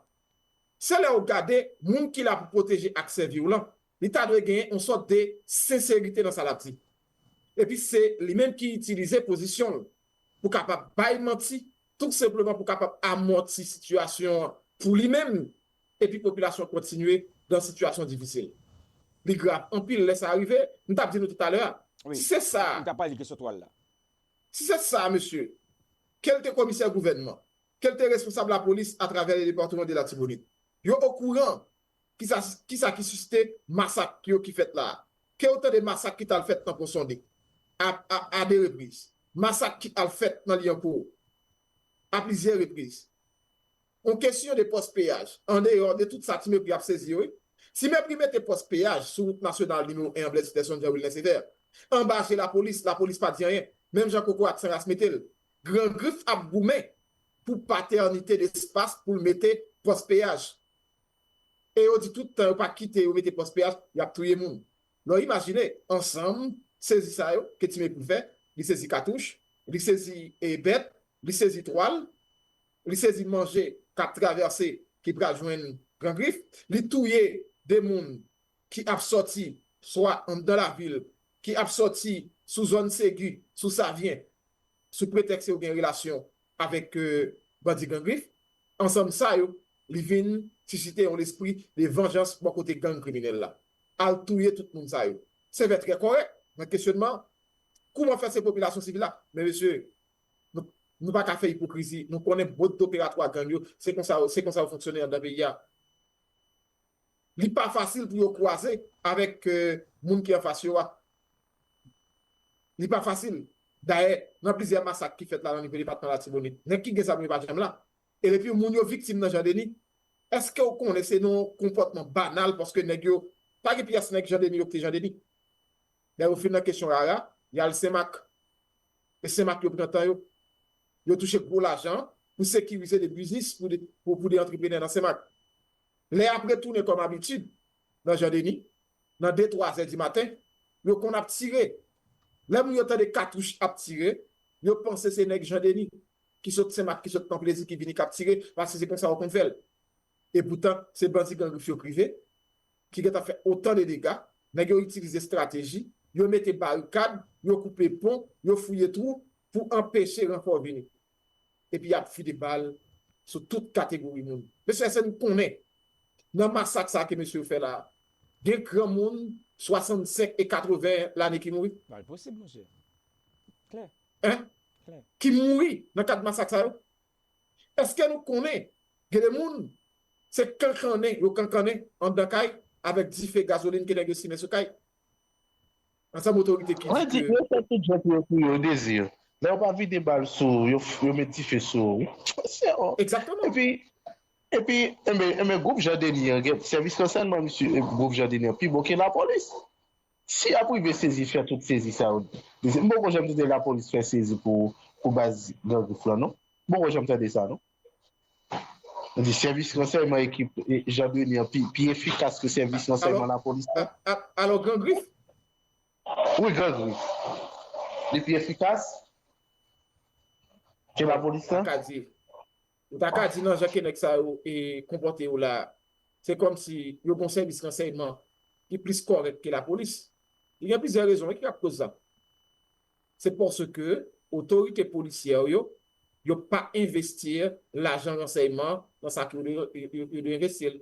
Se lè w gade moun ki la pou pwoteje ak sèvi w lan, li ta dwe genyen yon sòt de senserite nan sa l ap di. Epi se li menm ki itilize pozisyon l pou kapab bay manti, tou senpleman pou kapab amòti sitiyasyon an pou li menm, epi popilasyon kontinye nan sitiyasyon difisil. Li grav anpil lè sa rive, m t ap di nou toutalè a. Wi. Si se sa, M ta pale kesyon twal la. Si se sa, mesye, ke l te komisè gouvènman, ke l te responsab lapolis atravè le département de l'Artibonite, yo okouran kisa, kisa ki siste masak yo ki fèt la a. Ke yo tande masak ki t al fèt nan Pon Sonde a, a, a de repriz. Masak ki al fèt nan Lyankou a plizyè repriz. On kesyon de pòs peyaj, andeyò de tout sa Ti Mepri ap sezi yo, wi. Ti Mepri mete pòs peyaj sou wout nasyonal nimewo en an Blaise Peterson Jean Wilner Sévère. Anba je lapolis, lapolis pa di anyen. Menm jan kokorat san ras mete l. Gran Grif ap goumen pou patènite despas pou l mete pòs peyaj. E yo di tout tan yo pa kite yo mete pòs peyaj, y ap touye moun. Lè w imajine, ansanm sezi sa yo ke Ti Mepri fè, li sezi katouch, li sezi e, bèt, li sezi twal, li sezi manje k ap travèse ki pral jwenn Gran Grif, li touye de moun ki ap sòti swa anndan lavil, ki ap sòti sou zòn Segi, sou Savyen, sou pretèks yo gen relasyon avèk, euh, bandi Gran Grif. Ansanm sa yo, li vin sisite yon lespri de vanjans bò kote gang kriminèl la. Al touye tout moun sa yo. Sévère trè kòrèk nan kesyonman, kouman fè se popilasyon sivil la? Men mesye, nou, nou pa ka fè ipokrizi. Nou konnen mòd operatwa gang yo, se konsa, se konsa yo fonksyone anndan peyi a. Li pa fasil pou yo kwaze avèk, euh, moun ki anfas yo a. Li pa fasil. Dayè, nan plizyè masak ki fèt la nan nivo depatman Latibonit, nèg ki gen zam yo pa janm la. E depi moun yo viktim nan Jan Deni, èske w konnen se nan yon konpòtman banal paske nèg yo, pa gen pyès nèg Jan Deni yo ki te Jan Deni? Lè yo fin nan kesyon rara, y al Senmak. E Senmak yo pran tan yo. Yo touche gwo lajan pou sekirize de biznis pou de, pou, pou de antreprenè nan Senmak. Lè y ap retounen kòm abitid nan Jan Deni, nan de, twa zè di maten, yo konn ap tire. Lè moun yo tande katouch ap tire, yo panse se nèg Jan Deni ki sot Senmak, ki sot nan plezi, ki vini k ap tire, paske se konsa yo konn fè l. E poutan, se bandi Gran Grif yo k rive, ki gentan fè otan de dega, nèg yo itilize estrateji, yo mete barikad, yo koupe pon, yo fouye twou pou anpeche ranfò vini. Epi y ap vide bal sou tout kategori moun. Mesye, èske nou konnen nan masak sa ke mesye yo fè la, gen granmoun swasannsenk e katreven lane ki mouri? Ba, l posib, monchè. Klè. Hein? Klè. Ki mouri nan kad masak sa yo? Èske nou konnen gen de moun se kankannen yo kankannen anndan kay avèk dife gazolin ke nèg yo simen sou kay? Ansanm otorite ki Mwen di di, ke yo fè tout jan pou yo touye w, Dezi. Lè yo pa vide bal sou ou, yo, yo met dife sou ou. Se, oh. Egzakteman. Epi, epi, enben, enben, gwoup Jan Deni an, gen sèvis ransèyman, misye, gwoup Jan Deni an, pi bon ke lapolis. Si y ap rive sezi, fè tout sezi sa yo, m poko janm tande lapolis fè sezi pou, pou baz Gran Grif lan, non. M poko janm tande sa, non. M di sèvis ransèyman ekip, e, Jan Deni an pi, pi efikas ke sèvis ransèyman lapolis la. A- a- Alò, Gran Grif, Wi, Gran Grif. Li pi efikas ke lapolis la. ka di, ou ta ka di nan jan ke nèg sa yo e konpòte yo la, se kòmsi yo gon sèvis ransèyman ki plis kòrèk ke lapolis. Li gen plizyè rezon wi ki ap koz sa. Se paske otorite polisyè yo, yo pa envesti lajan ransèyman nan sa ke yo dwe, yo, yo, yo dwe envesti l.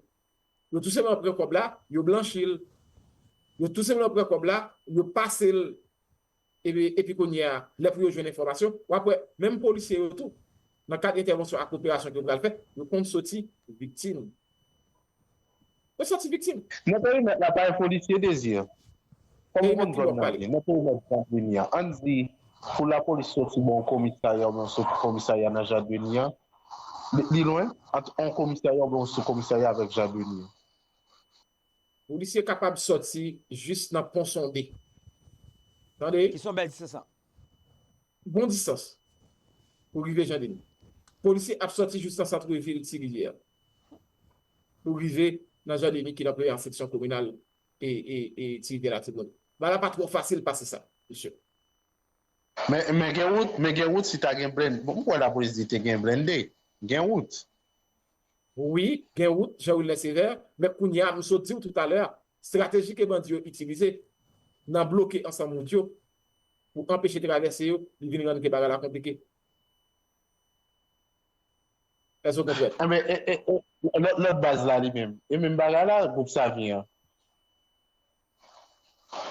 Yo tou senpleman pran kòb la, yo blanchi l. Yo tou senpleman pran kòb la, yo pase l. Epi, epi kounye a, lè pou yo jwenn enfòmasyon, w ap wè, menm polisye yo tou, nan kad entèvansyon ak operasyon ke yo pral fè, yo konn soti viktim. Yo soti viktim. Nan perimèt la, pa gen polisye, Dezi. Kòm ou Perimèt konn ki w zòn ap nan pale. Ye, nan perimèt Jan Deni an, ann di, pou lapolis soti ba yon komisarya, oubyen yon komisarya nan Jan Deni an, li, li lwen ant yon komisarya oubyen yon sou komisarya avèk Jan Deni an. Polisye kapab soti jis nan Pon Sonde. Tande, ki se yon bèl distans. Bon distans pou rive Jan Deni. Polisye ap sòti jis nan sant vil Ti Rivyè pou rive nan Jan Deni ki nan premyè seksyon kominal e, e, e Ti Rivyè Latibonit. Bagay la pa twò fasil pase sa, mesye. Men, men gen wout, men gen wout si ta gen blende. Bon, m wè lapolis di te gen blende. Gen wout. Wi, gen wout, Jean Wilner Sévère, men kounye a, m sot di w toutalè a, estrateji ke bandi yo itilize nan bloke ansanm wout yo pou anpeche travèse yo, li vin rann ke bagay la konplike. Èske w konprann? Enben, e, e, e, lòt, lòt baz la li menm. E menm bagay la, gwoup Savyen an.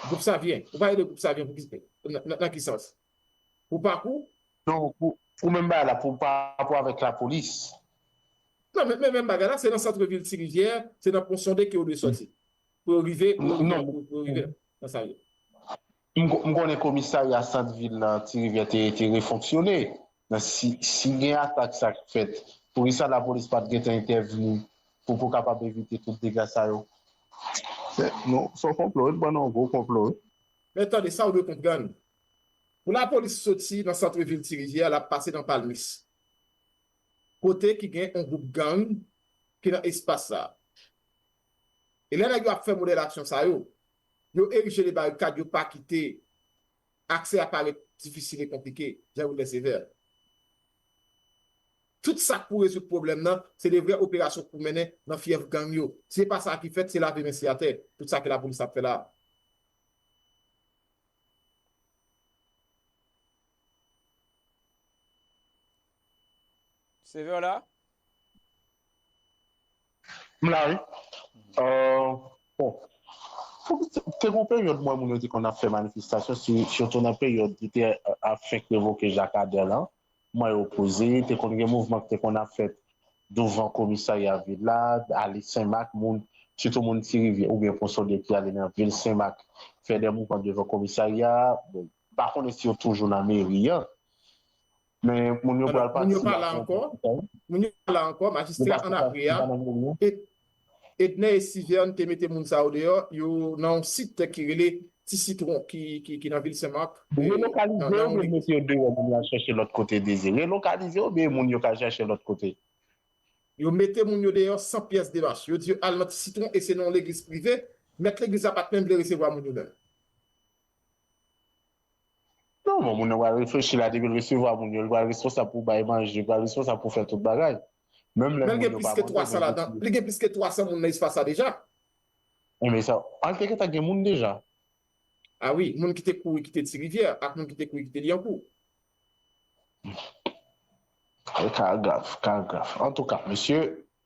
Gwoup Savyen. Ou pale de gwoup Savyen pou ki, nan, nan, nan ki sans? Pou pakou? Non, pou, pou menm bagay la, pou pa rapò avèk lapolis. Non, men, men menm bagay la, se nan sant vil Ti Rivyè, se nan Pon Sonde ke yo dwe sòti. Pou yo rive, pou yo rive, pou, pou yo rive nan Savyen. M, m konnen komisarya sant vil nan Ti Rivyè te, te refonksyone. Men si, si gen atak sa k fèt, poukisa lapolis pa t gentan entèvni pou, pou kapab evite tout dega sa yo? Non, se yon konplo, wi, ban nou yon gwo konplo, wi. Men tande, sa w dwe konprann. Pou lapolis soti nan sant vil Ti Rivyè, l ap pase nan Palmis. Kote ki gen yon gwoup gang ki nan espas sa a. E lè nèg yo ap fè modèl aksyon sa yo, yo erije de barikad, yo pa kite aksè a parèt difisil e konplike, Jean Wilner Sévère. Tout sa k pou rezoud pwoblèm nan, se de vrè operasyon k pou mennen nan fyèf gang yo. Si se pa sa ki fèt, se lave men se atè. Tout sa ke lapolis ap fè la a. Sévère la? M la, wi. Euh, bon. Te gen yon peryòd, mwen, moun yo te konn ap fè manifestasyon, sitou nan peryòd ki te ap fenk revoke Jakadè lan. Mwen, yo poze, te konn gen mouvman ki te konn ap fèt douvan komisarya vil la, ale Senmak, moun, sitou moun Ti Rivyè oubyen Pon Sonde ki ale nan vil Senmak, fè de mouvman devan komisarya a. Bon, m pa konnen si yo toujou nan meri an. Men moun yo pral pati. Moun yo pa la ankò. Moun yo pa la ankò. Majistra an apre a, Edner Estiverne te mete moun sa yo deyò, yo nan yon sit ki rele Ti Sitwon, ki, ki, ki nan vil Senmak. Relokalize yo oubyen mete yo deyò, moun yo al chèche lòt kote, Dezi? Relokalize yo oubyen moun yo ka chèche lòt kote? Yo mete moun yo deyò san pyès demach. Yo di yo al nan Ti Sitwon e se nan yon legliz prive. Mèt legliz la pa t menm vle resevwa moun yo menm. Non, bon, moun nan pral reflechi la, depi l resevwa moun yo, li pral responsab pou bay manje, li pral responsab pou fè tout bagay. Menm lè moun yo pa manje, men li gen plis ke twa san ladan, li gen plis ke twa san moun nan espas la deja. Enben sa, al te gentan gen moun deja. A wi, moun ki te kouri kite Ti Rivyè ak moun ki te kouri kite Lyankou. Ka grav, ka grav. Antouka, mesye,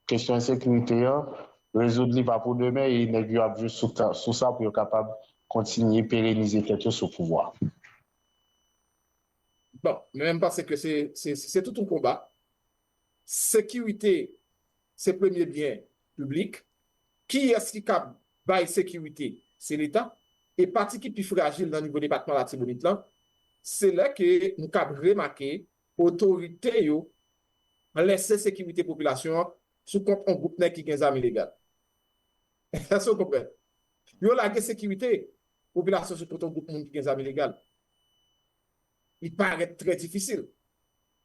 kesyon ensekirite an, rezoud li pa pou demen e nèg yo ap viv sou, sou sa pou yo kapab kontinye perenize tèt yo sou pouvwa. Bon, men m panse ke se, se, se tout yon konba. Sekirite se premye byen piblik. Kiyès ki kab bay sekirite? Se Leta. E pati ki pi frajil nan nivo depatman Latibonit lan, se lè ke nou kab remake otorite yo lese sekirite popilasyon an sou kont yon gwoup nèg ki gen zam ilegal. Èske w konprann? Yo lage sekirite popilasyon sou kont yon gwoup moun ki gen zam ilegal. Li parèt trè difisil.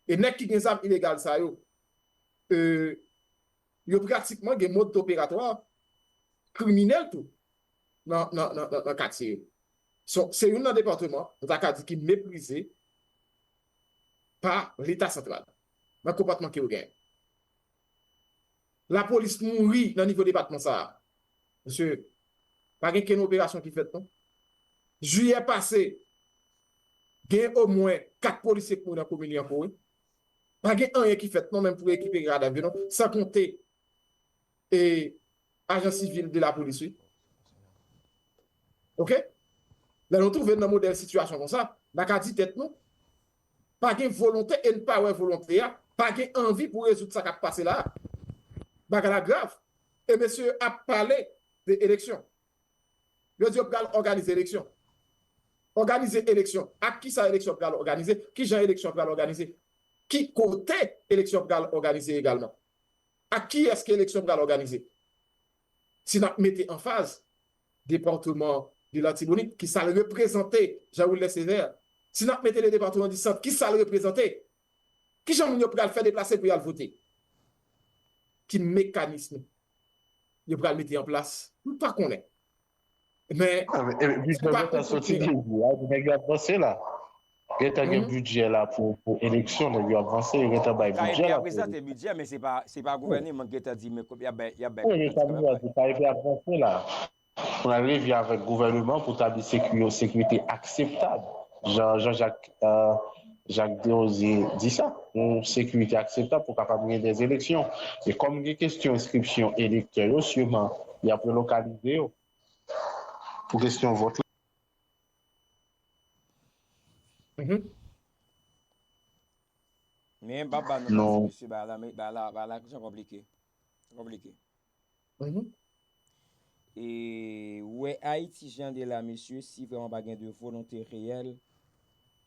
E nèg ki gen zam ilegal sa yo, e, yo pratikman gen mòd operatwa kriminèl tou nan, nan, nan, nan, nan katye yo. Se, se youn nan depatman, nou ta ka di, ki meprize pa Leta santral nan konpòtman ke yo genyen. Lapolis mouri nan nivo depatman sa a. Mesye, pa gen kenn operasyon ki fèt non. Jiyè pase, gen omwen kat polisye k mouri nan komin Lyankou, wi. Pa gen anyen ki fèt non, menm pou rekipere kadav yo non, san konte e ajan sivil de lapolis, wi. Oke? Lè nou twouve n nan modèl sitiyasyon konsa, n a ka di tèt nou, pa gen volonte e n pa wè volonte a, pa gen anvi pou rezoud sa k ap pase la a. Bagay la grav. E mesye yo ap pale de eleksyon. Yo di yo pral òganize eleksyon. Òganize eleksyon. Ak kisa eleksyon pral òganize? Kijan eleksyon pral òganize? Ki kote eleksyon pral òganize egalman? Ak kiyès ke eleksyon pral òganize? Si n ap mete anfaz depatman de Latibonit, ki sa l reprezante, Jean Wilner Césaire. Si n ap mete le département du Centre, ki sa l reprezante? Ki jan moun yo pral fè deplase pou y al vote? Ki mekanism yo pral mete an plas? M pa konnen. Men, se pa konplike. Gentan soti depi la, nèg yo ap panse la. Gentan gen bidjè la pou, pou eleksyon, nèg yo ap vanse, yo gentan bay bidjè la pou eleksyon. K P ap prezante bidjè, men se pa, se pa gouvènman ki gentan di, men y ap bay, y ap bay konprann sa k ap fèt. Wi, men sa m di a, K P ap vanse la. Pou n al revyen avèk gouvènman pou tabli sekirite akseptab. Jan Jean-Jacques, euh, Jacques Desrosiers di sa, yon sekirite akseptab pou kapab gen de eleksyon. E kòm gen kesyon enskripsyon elektè yo, siman, y ap relokalize yo. Pou kesyon vòt la. Men m p ap ba non pase mesye ba la, men ba la, ba la kesyon konplike. Konplike. E wè Ayiti jan l ye la mesye, si vrèman pa gen de volonte reyèl,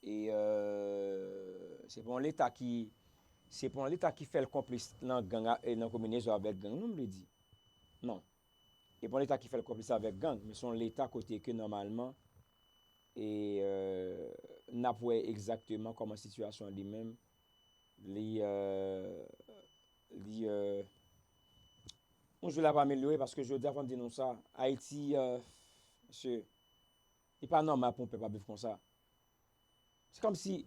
e euh, se pa yon leta ki, se pa yon leta ki fè l konplis nan gang a, e nan konbinezon avèk gang non, m vle di. Non. E pa yon leta ki fè l konplis avèk gang, men se yon leta kote ke nòmalman, e euh, n ap wè egzakteman kòman sitiyasyon an li menm, li euh, li euh, yon jou l ap amelyore, paske jodi a fò m di nou sa, Ayiti euh, mesye, li pa nòmal pou yon pèp ap viv konsa. Se kòmsi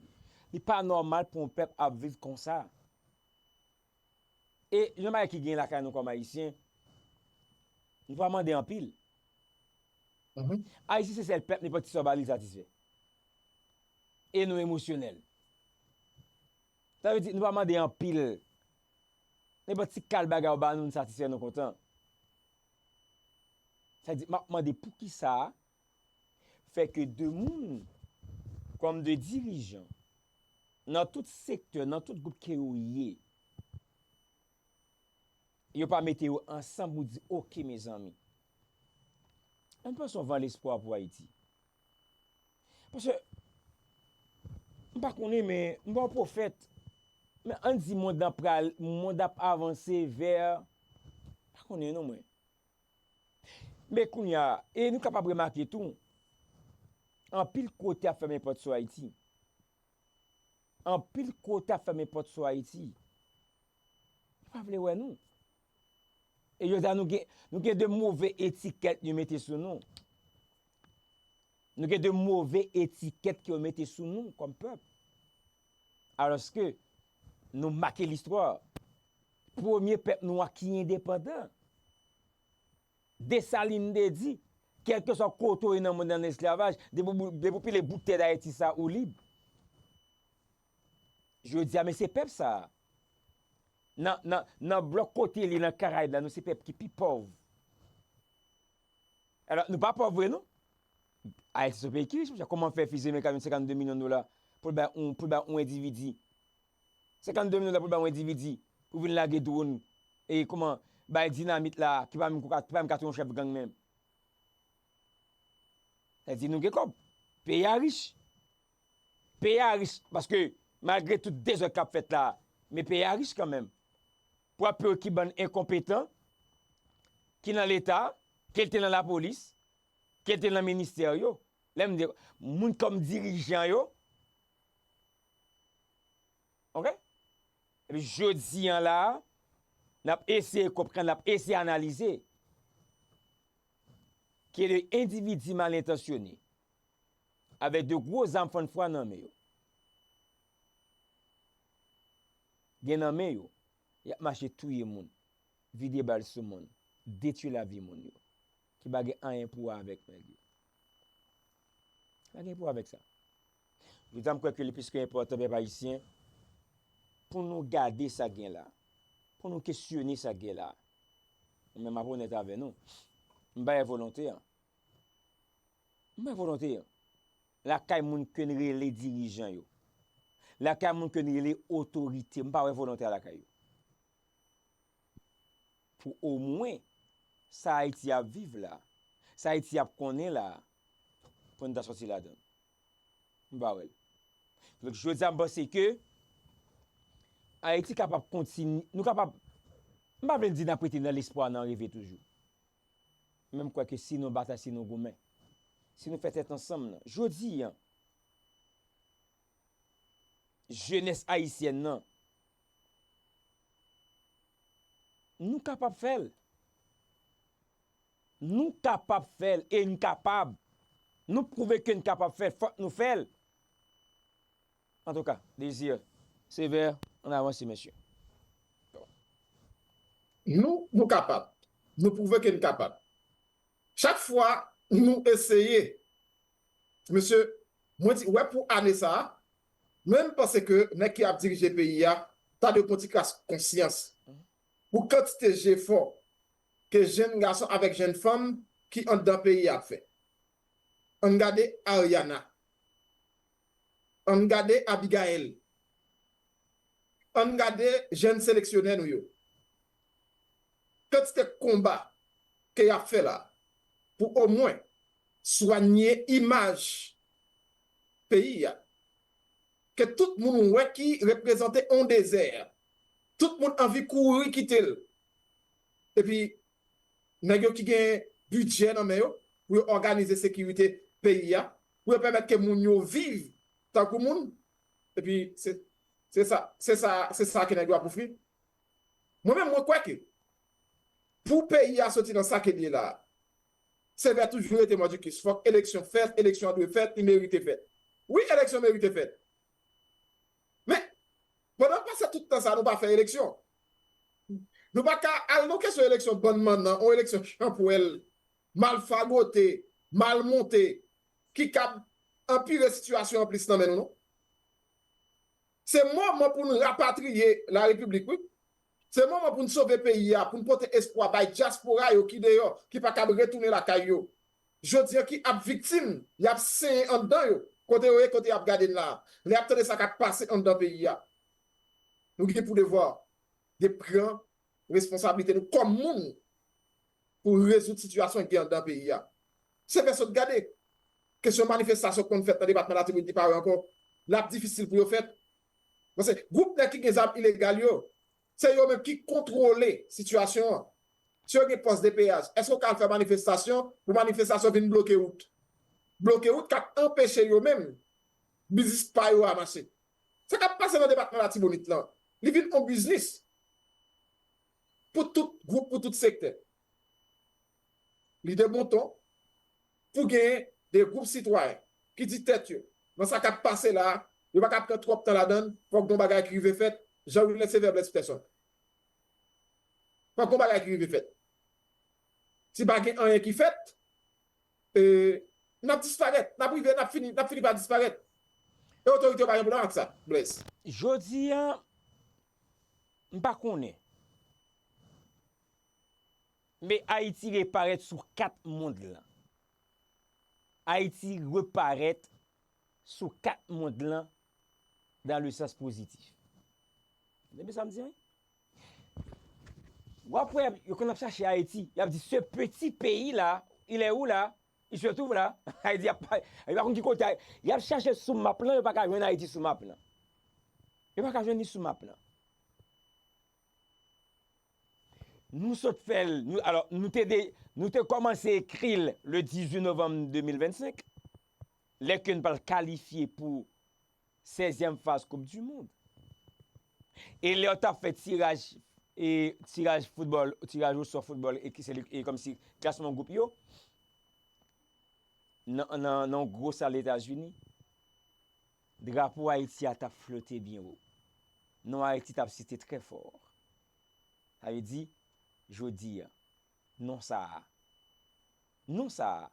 li pa nòmal pou yon pèp ap viv konsa. E yon bagay ki gen lakay nou kòm Ayisyen, nou pa mande anpil. Ayiti se sèl pèp, nenpòt ti sa w ba li, li satisfè. E nou emosyonèl. Sa vle di, nou pa mande anpil. Nenpòt ti kal bagay w ba nou, nou satisfè, nou kontan. Sa vle di, m ap mande poukisa fè ke de moun, kòm de dirijan, nan tout sektè, nan tout gwoup ke yo ye, yo pa mete yo ansanm pou di, oke, mezanmi, ann pran yon van lespwa pou Ayiti. Paske, m pa konnen, men m pa yon pwofèt. Men ann di mond ap pral, mond ap avanse vè, m pa konnen non mwen. Men kounye a, e nou kapab remake tou, anpil kote ap fèmen pòt sou Ayiti. Anpil kote ap fèmen pòt sou Ayiti. Yo pa vle wè nou. E jodi a nou gen, nou gen de move etikèt yo mete sou nou. Nou gen de move etikèt ke yo mete sou nou kòm pèp. Alòske nou make listwa. Premye pèp nwa ki endepandan. Desalin te di, kèlkeswa kote w ye nan mond nan esklavaj, depi w, depi w pile bout tè Dayiti sa, ou lib. Jodi a, men se pèp sa a. Nan, nan, nan blòk kote li, nan Karayib la, nou se pèp ki pi pòv. Alò, nou pa pòv vre, non. Ayiti se yon peyi ki rich, monchè. Kòman fè fize mekanik senkannde milyon dola pou l bay yon, pou l bay yon endividi? Senkannde milyon dola pou l bay yon endividi pou vin lage dwòn e kòman bay dinamit la, ki pa menm ka, ki pa menm ka touye yon chèf gang menm. Sa di nou gen kòb. Peyi a rich. Peyi a rich, paske malgre tout dezòd k ap fèt la, men peyi a rich kanmenm. Pou ap peye ki bann enkonpetan ki nan Leta, ke l te nan lapolis, ke l te nan ministè yo. Lè m di moun kòm dirijan yo, oke? Epi jodi a la, n ap eseye konprann, n ap eseye analize ke de endividi mal entansyone avèk de gwo zam fannfwa nan men yo. Gen nan men yo, y ap mache touye moun, vide bal sou moun, detwi lavi moun yo, ki pa gen anyen pou wè avèk nèg yo. Pa gen pou wè avèk sa. Jodi a, m kwè ke li plis ke enpòtan, pèp ayisyen, pou nou gade sa k gen la, pou nou kesyone sa k gen la. Mwen menm, m ap onèt avè nou. M pa wè volonte an. M pa wè volonte an. Lakay moun ke n rele dirijan yo. Lakay moun ke n rele otorite. M pa wè volonte a lakay yo. Pou omwen, sa Ayiti ap viv la, sa Ayiti ap konnen la, pou n ta sòti ladan l. M pa wè l. Donk, jodi a, m panse ke Ayiti kapab kontinye, nou kapab, m pa vle di n ap rete nan lespwa nan reve toujou. Men m kwè ke si nou batay, si nou goumen, si nou fè tèt ansanm nan. Jodi a, jenès ayisyèn nan, nou kapab fè l. Nou kapab fè l e n kapab. Nou pwouve ke n kapab fè l, fòk nou fè l. Antouka, Désir, Sévère, ann avanse, mesye. Nou, nou kapab. Nou pwouve ke n kapab. Chak fwa nou eseye, mesye, mwen di, wè pou ane sa a, mwen m panse ke nèg ki ap dirije peyi a, ta dwe pran ti kras konsyans pou kantite jefò ke jenn gason avèk jenn fanm ki anndan peyi a ap fè. Ann gade Ariana. Ann gade Abigaël. Ann gade jenn seleksyonè nou yo. Kantite konba ke y ap fè la pou omwen swanye imaj peyi a. Ke tout moun wè ki reprezante yon dezè. Tout moun anvi kouri kite l. Epi, nèg yo ki gen bidjè nan men yo pou yo òganize sekirite peyi a, pou yo pèmèt ke moun yo viv tankou moun. Epi, se, se sa, se sa, se sa ke nèg yo ap ofri. Mwen menm, mwen kwè ke pou peyi a soti nan sa ke l ye la, Sevè toujou rete mòdikis. Fòk eleksyon fèt, eleksyon an dwe fèt, li merite fèt. Wi, eleksyon merite fèt. Men, pandan n pase tout tan sa, nou pa fè eleksyon. Nou pa ka al nan kesyon eleksyon bann mannan, yon eleksyon chanpwèl, mal fagote, mal monte, ki kab anpire sitiyasyon an plis nan men nou, non. Se moman pou n rapatriye larepiblik, wi. Se moman pou n sove peyi a, pou n pote espwa bay dyaspora yo ki deyò, ki pa kab retounen lakay yo. Jodi a ki ap viktim, y ap senyen anndan yo, kote yo ye, kote y ap gade n la a. Lè y ap tande sa k ap pase anndan peyi a, nou gen pou devwa de pran responsablite nou kòm moun pou rezoud sitiyasyon k gen anndan peyi a. Se fè sot gade. Kesyon manifestasyon k konn fèt nan depatman Latibonit li pare ankò. L ap difisil pou yo fèt. Paske gwoup nèg ki gen zam ilegal yo, se yo menm ki kontwole sitiyasyon an. Si yo gen pòs de peyaj, èske yo ka al fè manifestasyon pou manifestasyon vin bloke wout? Bloke wout k ap anpeche yo menm biznis pa yo a mache. Sa k ap pase nan depatman Latibonit lan, li vin yon biznis pou tout gwoup, pou tout sektè. Li de bon ton pou gen de gwoup sitwayen ki di tèt yo, nan sa k ap pase la a, yo pa ka pran twòp tan ladan l, fòk gon bagay ki rive fèt, Jean Wilnet Sevè Blaise Peterson. Fòk gon bagay ki rive fèt. Si pa gen anyen ki fèt, e, n ap disparèt, n ap rive, n ap fini, n ap fini pa disparèt. E otorite yo pa gen pwoblèm ak sa, Blaise. Jodi a, m pa konnen. Men Ayiti reparèt sou kat mond lan. Ayiti reparèt sou kat mond lan dans le sens positif. Tande sa m di an? W ap wè, yo konn ap chache Ayiti. Y ap di, ce petit pays là, il est où là? Il se trouve là. Ayiti, y ap, y pa konn ki kote. Y ap chache sou map lan, yo pa ka jwenn Ayiti sou map lan. Yo pa ka jwenn li sou map lan. Nou sot fè l, nou, alò, nou te de, nou te kòmanse ekri l le dizuit novanm de mil vennsenk, lè ke n pral kalifye pou sèzyèm faz Koup di Mond. E lè yo t ap fè tiraj, e tiraj foutbòl, tiraj osò foutbòl, e ki se li, e kòmsi klasman gwoup yo, nan, nan, nan yon gwo sal Etazini, drapo Ayiti a t ap flote byen wo. Non Ayiti t ap site trè fò. Sa vle di, jodi a, non sa a, non sa a,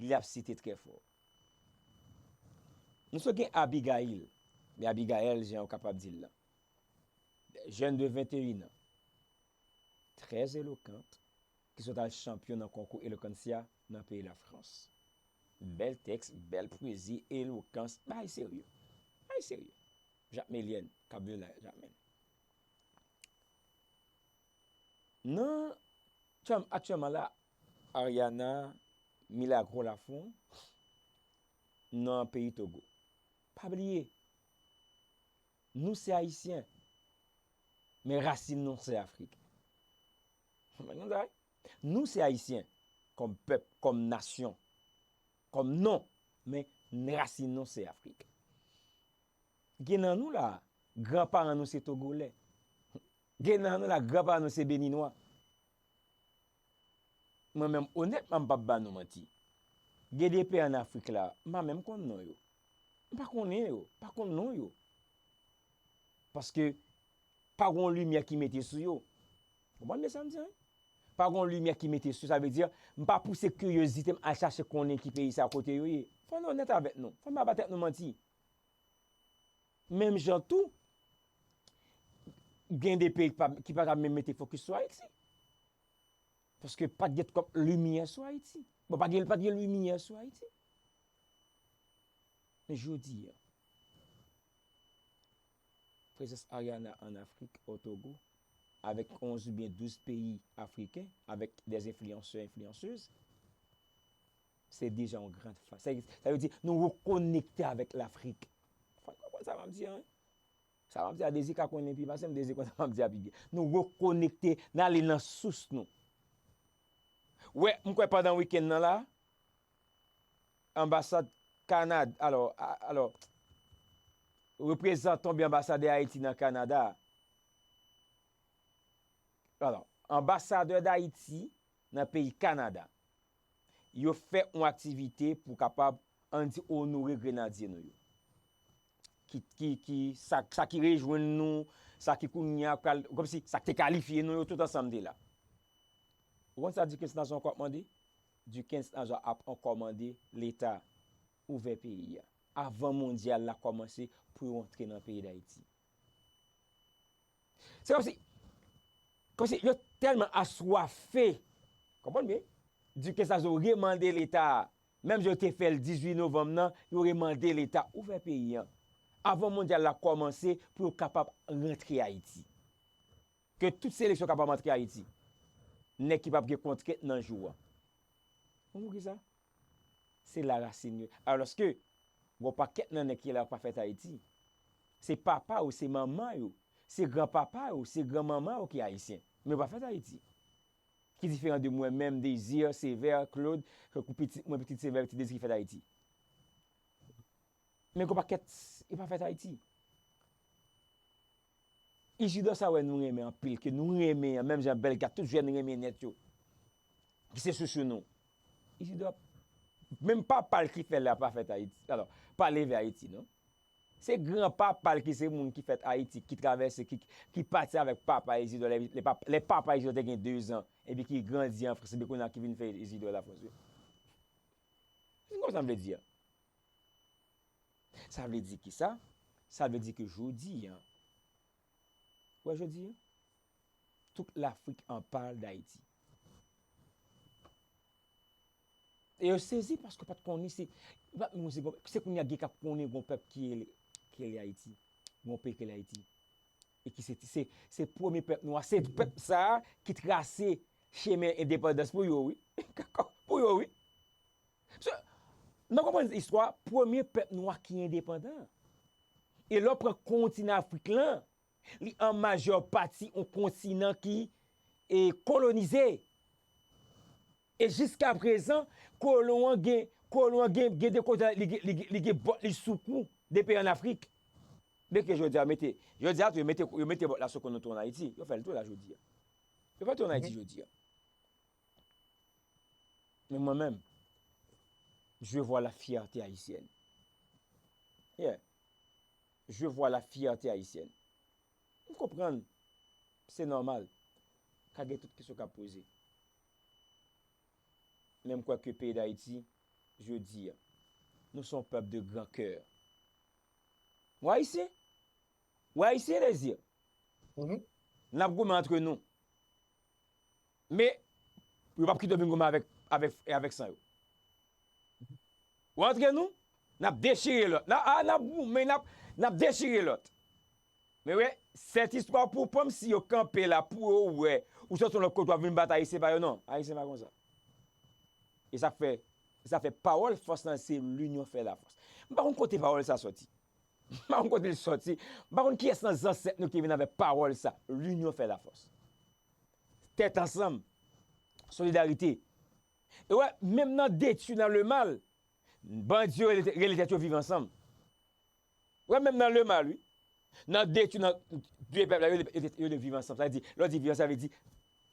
li ap site trè fò. Nou sot gen Abigail, men Abigail, jan yo kapab di l lan. Jeune de vingt et un ans, très éloquente, ki sot al chanpyon nan konkou Eloquencia nan peyi Lafrans. Bèl tèks, bèl pwezi, elokans, bagay serye. Bagay serye. Jacmelienne, k ap viv la, Jacmel. Nan, aktyèlman la, Ariana Milagro Lafont nan peyi Togo. Pa bliye, nou se Ayisyen, men rasin nou se Afrik. Nou se Ayisyen, kòm pèp, kòm nasyon. kòm non, men rasin nou se Afrik. Gen nan nou la, granparan nou se Togolè. Gen nan nou la, granparan nou se Beninwa. Mwen menm, onètman, m p ap ba nou manti. Gen de peyi ann Afrik la, m pa menm konn non yo. M pa konnen yo, pa konn non yo. Paske pa gon limyè ki mete sou yo. Konprann byen sa m di an? Pa gon limyè ki mete sou, sa vle di, m pa pouse kiryozite m al chache konnen ki peyi sa kote yo ye. Fò n onèt avèk nou, fò n pa ba tèt nou manti. Menm jan tou, gen de peyi ki pa, ki pa ka menm mete fokis sou Ayiti. Paske pa t gen twòp limyè sou Ayiti. Bon, pa t gen, pa t gen limyè sou Ayiti. Men jodi a, prezans Ariana ann Afrik, o Togo, avèk onz oubyen douz peyi afriken, avèk dè enfliyansè, enfliyansez, se deja yon gran fas. Sa, sa vle di, nou rekonekte avèk Lafrik. Fò n konprann sa m ap di an, wi. Sa m ap di a, Dezi ka konnen pi pase m, Dezi konn sa m ap di a pi byen. Nou rekonekte, n ale nan sous nou. Wè, m kwè pandan wikenn nan la, anbasad Kanada, alò, a- alò, reprezantan oubyen anbasadè Ayiti nan Kanada, alò, anbasadè Dayiti nan peyi Kanada, yo fè yon aktivite pou kapab, ann di, onore grenadye nou yo. Ki, ki, ki, sa, sa ki rejwenn nou, sa ki kounye a pral, kòmsi, sa ki te kalifye nou yo, tout ansanm te la. Ou konn sa Duckens Nazon ankò ap mande? Duckens Nazon ap ankò mande Leta ouvè peyi a. Avan mondyal la kòmanse pou yo antre nan peyi Dayiti. Se kòmsi, kòmsi yo tèlman aswafe, konprann byen? Duckens Nazon remande Leta a, menm jan yo te fè l dizuit novanm nan, yo remande Leta ouvè peyi an. Avan mondyal la kòmanse pou yo kapab rantre Ayiti. Ke tout seleksyon kapab antre Ayiti. Nèg ki p ap gen kontrent nan jou a. Konn poukisa? Se la rasin yo. Alòske, gon pakèt nan nèg ki la yo pa fèt Ayiti. Se papa yo, se manman yo, se granpapa yo, se granmanman yo ki ayisyen. Men yo pa fèt Ayiti. Ki diferan de mwen menm, Désir, Sévère, Claude, tankou pitit mwen, pitit Sévère, pitit Désir ki fèt Ayiti. Men gon pakèt, yo pa fèt Ayiti. Isidò sa wè nou renmen anpil, ke nou renmen an, menm jan Bèlga, tout jèn renmen nèt yo, ki se chouchou nou. Isidò, menm papa l ki fè l la pa fèt Ayiti. Alò, pa leve Ayiti, non. Se gran papa l ki se moun ki fèt Ayiti, ki travèse, ki, ki pati avèk papa Isidò, lè, lè pap-, lè papa Isidò te gen de zan, epi ki grandi an Frans, epi kounye a ki vin fè Isidò Lafrans, wi. Se konsa m vle di a. Sa vle di kisa? Sa vle di ke jodi a, wè jodi a, tout Lafrik anpale d Ayiti. E yo sezi paske yo pa t konnen se, yo pa t menm se, se kounye a gen k ap konnen gon pèp ki rele, ki rele Ayiti, gon peyi ki rele Ayiti. E ki se, se, se premye pèp nwa, se pèp sa a ki trase chemen endepandans pou yo, wi. Pou yo, wi. Paske, nan konprann istwa, premye pèp nwa ki endepandan. E lè w pran kontinan Afrik lan, li an majè pati yon kontinan ki, e, kolonize. E jiska prezan, kolon an gen, kolon an gen, gen de kote li, li, li, li gen bòt li sou kou de peyi ann Afrik. Byenke jodi a, mete, jodi a tou, yo mete, yo mete bòt la sou kou nou tou ann Ayiti. Yo fè l tou la jodi a. Yo fè l tou ann Ayiti jodi a. Men mwen menm, je vois la fierté haïtienne. Yeah. Je vois la fierté haïtienne. M konprann, se nòmal. Ka gen tout kesyon k ap poze. Men m kwè ke peyi Dayiti, jodi a, nou se yon pèp de gran kè. Ou ayisyen? Ou ayisyen, Désir? N ap goumen antre nou. Men, yo p ap kite w vin goumen avèk, avèk, avèk san yo. Ou antre nou, n ap dechire lòt. N ap, a, n ap goumen, n ap, n ap dechire lòt. Men wè, sèt istwa pou pranm si yo kanpe la pou yo wè ou sòti yon lòt kote w ap vin bat Ayisyen pa yo, non. Ayisyen pa konsa. E sa k fè, sa fè pawòl fòs lan se l'union fait la force. M pa konn kote pawòl sa sòti. M pa konn kote l sòti. M pa konn kiyès nan zansèt nou ki vin avèk pawòl sa. L'union fait la force. Tèt ansanm. Solidarite. E wè, menm nan detwi, nan lemal, Bandi yo rele, rele tèt yo Viv Ansanm. Wè, menm nan lemal, wi. Nan detwi, nan de pèp la, yo, yo, yo viv ansanm. Sa vle di, lè w di viv ansanm, sa vle di,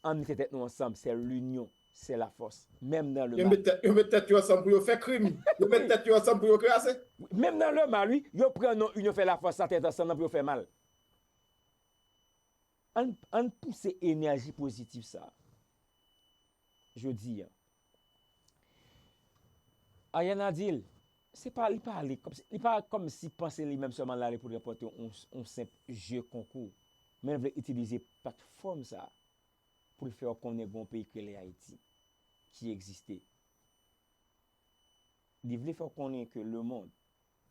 ann mete tèt nou ansanm, c'est l'union, c'est la force. Menm nan lemal. Yo met tèt, yo met tèt yo ansanm pou yo fè krim. Yo met tèt yo ansanm pou yo kraze. Menm nan lemal, wi, yo pran non inyon fè lafòs sa tèt ansanm nan pou yo fè mal. Ann, ann pouse enèji pozitif sa. Jodi a. Ariana di l, se pa, li pale, kòmsi, li pa kòmsi panse li menm sèlman l ale pou l ranpòte yon, yon senp je konkou, men l vle itilize platfòm sa pou l fè w konnen gon peyi ki rele Ayiti, ki egziste. Li vle fè w konnen ke lemonn,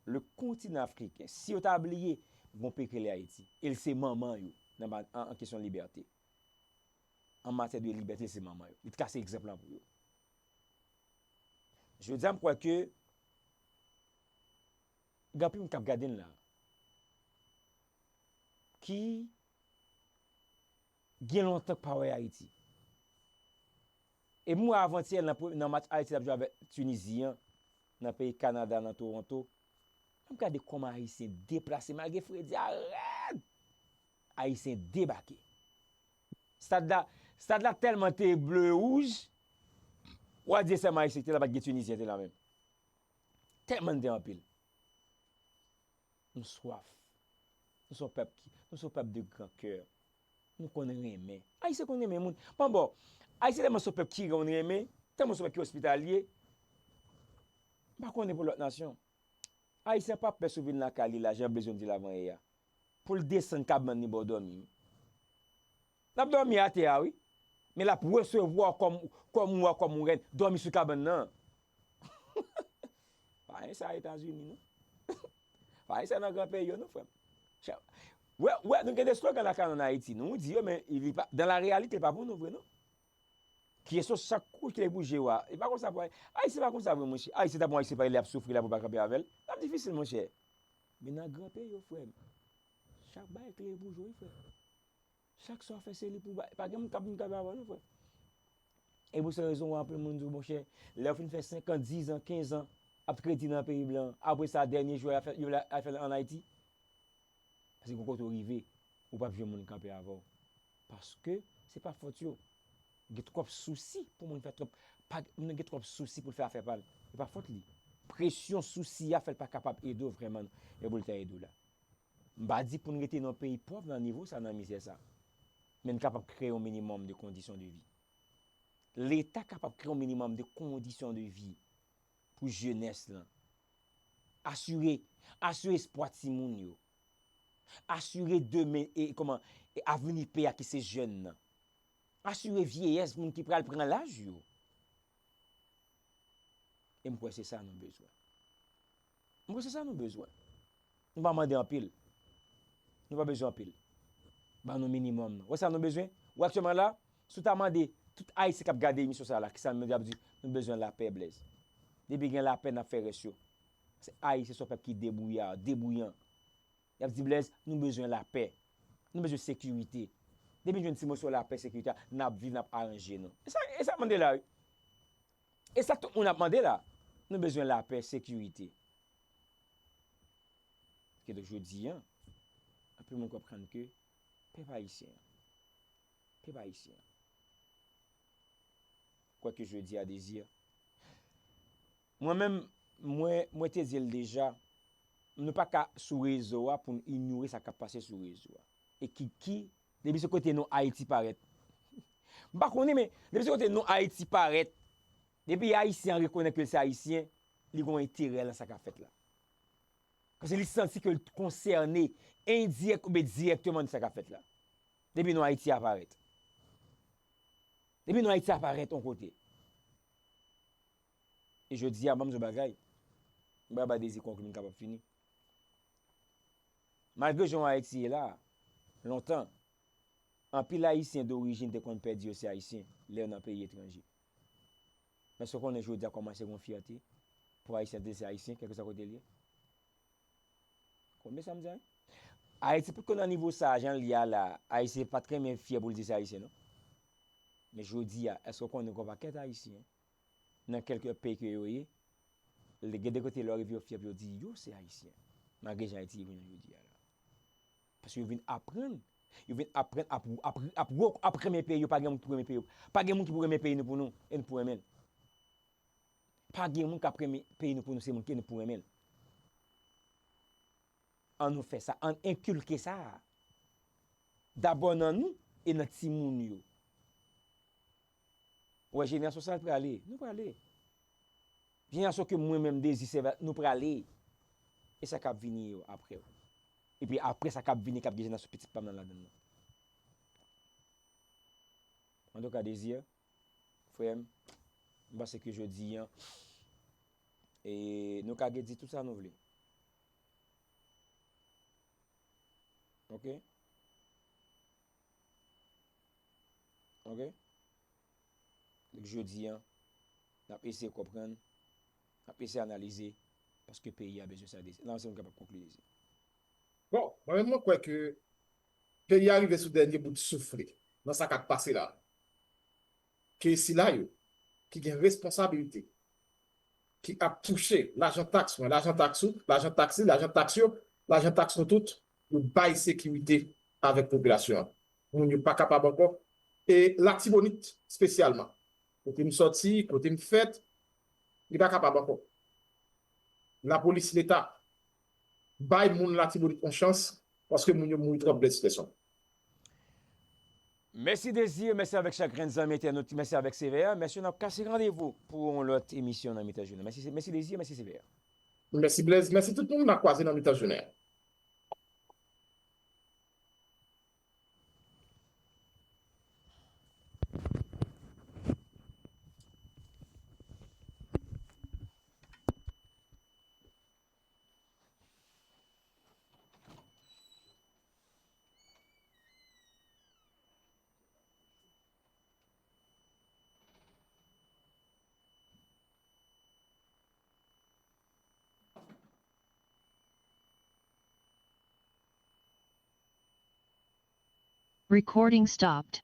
le kontinan afriken, si yo ta bliye, gon peyi ki rele Ayiti, e l se manman yo nan, an, an kesyon libète. An matyè de libète, se manman yo. Li trase egzanp lan pou yo. Jodi a, m kwè ke gen anpil moun k ap gade n la ki gen lontan k pa wè Ayiti. E m wè avantyè nan pre-, nan match Ayiti t ap jwe avèk Tinizi an, nan peyi Kanada, nan Toronto, m gade kòman Ayisyen deplase malgre fredi a rèd. Ayisyen debake. Stad la, stad la tèlman te ble wouj, w a di sèlman Ayisyen ki te la, pa t gen Tinizyen te la menm. Tèlman n te anpil. Nou swaf. Nou se yon pèp ki, nou se yon pèp de gran kè. Nou konn renmen. Ayisyen konn renmen moun. Bon, bon. Ayisyen tèlman se yon pèp ki konn renmen, tèlman se yon pèp ki ospitalye. M pa konnen pou lòt nasyon. Ayisyen pa pè si w vin lakay li la, jan Blaze di l avan yè a. Pou l desann kabann li ba w dòmi. L ap dòmi atè a, wi. Men l ap resevwa w kòm, kòm wa, kòm rèn. Dòmi sou kabann nan. Pa gen sa Etazini, non. Pa gen sa nan gran peyi yo, non, frè m. Wè, wè, nou gen de slogan lakay nou ann Ayiti. Nou di yo, men li pa, dans la réalité, li pa pou nou vre, non. Ki esou chak kou ki te bouje w a. E pa konsa pou Ayisyen pa konsa vre, monchè. Ayisyen ta bon, Ayisyen pa li ap soufri la pou pa kanpe avè l. L ap difisil, monchè. Men nan gran peyi yo, frè m. Chak bagay klere pou jwe, wi, frè. Chak sa w fè, se li pou bay. Pa gen moun k ap vin kanpe avè w, non, frè. E pou sa rezon, w anpil moun di w, monchè, lè w fin fè senk an, diz an, kenz an, ap kredi nan peyi blan, apre sa, dènye jou a, y ap fè, yo la, y ap fè l ann Ayiti. Paske gon kote w rive, ou p ap jwenn moun kanpe avè w. Paske se pa fòt yo. Gen twòp sousi pou moun fè twòp, pa, moun nan gen twòp sousi pou l fè afè pa l. E pa fòt li. Presyon sousi a fè l pa kapab ede w vrèman, e pou l ta ede w la. M pa di pou n rete nan peyi pòv nan nivo sa, nan mizè sa. Men n kapab kreye yon minimòm de kondisyon de vi. Leta kapab kreye yon minimòm de kondisyon de vi pou jenès lan. Asire, asire espwa timoun yo. Asire demen, e, kòman, e avni peyi a ki se jèn nan. Asire vyeyès moun ki pral pran laj yo. E m kwè se sa nou bezwen. M kwè se sa nou bezwen. Nou pa mande anpil. Nou pa bezwen anpil. Ban nou minimòm nan. Wè sa nou bezwen? Wè aktyèlman la, si w ta mande tout Ayisyen k ap gade emisyon sa la, kisa nou ap di? Nou bezwen lapè, Blaze. Depi gen lapè, n ap fè rès yo. Se Ayisyen se yon pèp ki debouya, debouyan. Y ap di, Blaze, nou bezwen lapè. Nou bezwen sekirite. Depi n jwenn ti moso lapè, sekirite a, n ap viv, n ap aranje nou. E sa, e sa mande la, wi. E sa tout moun ap mande la. Nou bezwen lapè, sekirite. Kidonk jodi a, anpil moun konprann ke pèp ayisyen an, pèp ayisyen an, kwèke jodi a, Désir, mwen menm, mwen, mwen te di l deja, nou pa ka sou rezo a pou n inyore sa k ap pase sou rezo a. E ki, ki, depi se kote non Ayiti parèt. M pa konnen, men depi se kote non Ayiti parèt, depi Ayisyen an rekonèt ke l se Ayisyen, li gen yon enterè nan sa k ap fèt la. Paske li santi ke l konsène endirèk oubyen dirèkteman de sa k ap fèt la. Depi non Ayiti a parèt. Depi non Ayiti a parèt yon kote. E jodi a, ban m di w bagay. M pral bay Désir konkli, m kapab fini. Malgre jan Ayiti ye la, lontan, anpil Ayisyen dorijin te konn pè di yo se Ayisyen lè yo nan peyi etranje. Men èske w konnen jodi a kòmanse gen yon fyète pou Ayisyen di l se Ayisyen, kèlkeswa kote l ye? Konprann sa m di a, wi? Ayiti potko nan nivo sa a, jan l ye a la, Ayisyen pa t renmen fyè pou l di se Ayisyen, non. Men jodi a, èske w konnen gen yon pakèt Ayisyen nan kèlke peyi ke yo ye, Lè gen de kote lè yo rive yo fyè pou yo di yo se Ayisyen. Malgre jan Ayiti ye kounye a jodi a la. Paske yo vin aprann. Yo vin aprann ap, ap, ap, ap, ap renmen peyi yo, pa gen moun ki pou renmen peyi yo. Pa gen moun ki pou renmen peyi nou pou nou, e nou pou renmen l. Pa gen moun k ap renmen peyi nou pou nou, se moun ki nou pou renmen l. An nou fè sa, an enkilke sa. Dabò nan nou e nan timoun yo. Ou wè jenerasyon sa a prale, nou prale. Jenerasyon ke mwen menm Dezi sèvi a, nou prale. E sa k ap vini yo apre w. Epi apre sa k ap vini k ap gen jenerasyon pitit pa m nan ladan l lan. Antouka Dezi, frè m, m panse ke jodi a, e nou ka gen di tout sa nou vle. Ok? Ok? Donk jodi a, n ap eseye konprann, n ap eseye analize, paske peyi a bezwen sa Dezi. Nan se moun kapab konkli Dezi. Bon, mwen menm mwen kwè ke peyi a rive sou dènye bout souf li nan sa k ap pase la. Ke sila yo ki gen responsabilite, ki ap touche lajan taks mwen, lajan taks ou, lajan taks li, lajan taks yo, lajan taks nou tout, yo bay sekirite avèk popilasyon an. Moun yo pa kapab ankò. E Latibonit espesyalman, kote m sòti, kote m fèt, li pa kapab ankò. Lapolis, Leta, bay moun Latibonit yon chans, paske moun yo mouri twòp blèsifleson. Mèsi Dezi, mèsi avèk chak grenn zanmi entènot, mèsi avèk Sevè, mèsi n ap kase randevou pou yon lòt emisyon nan mitan jounen. Mèsi, mèsi Dezi, mèsi Sevè. Mèsi Blaise, mèsi tout moun, n a kwaze nan mitan jounen an. Recording stopped.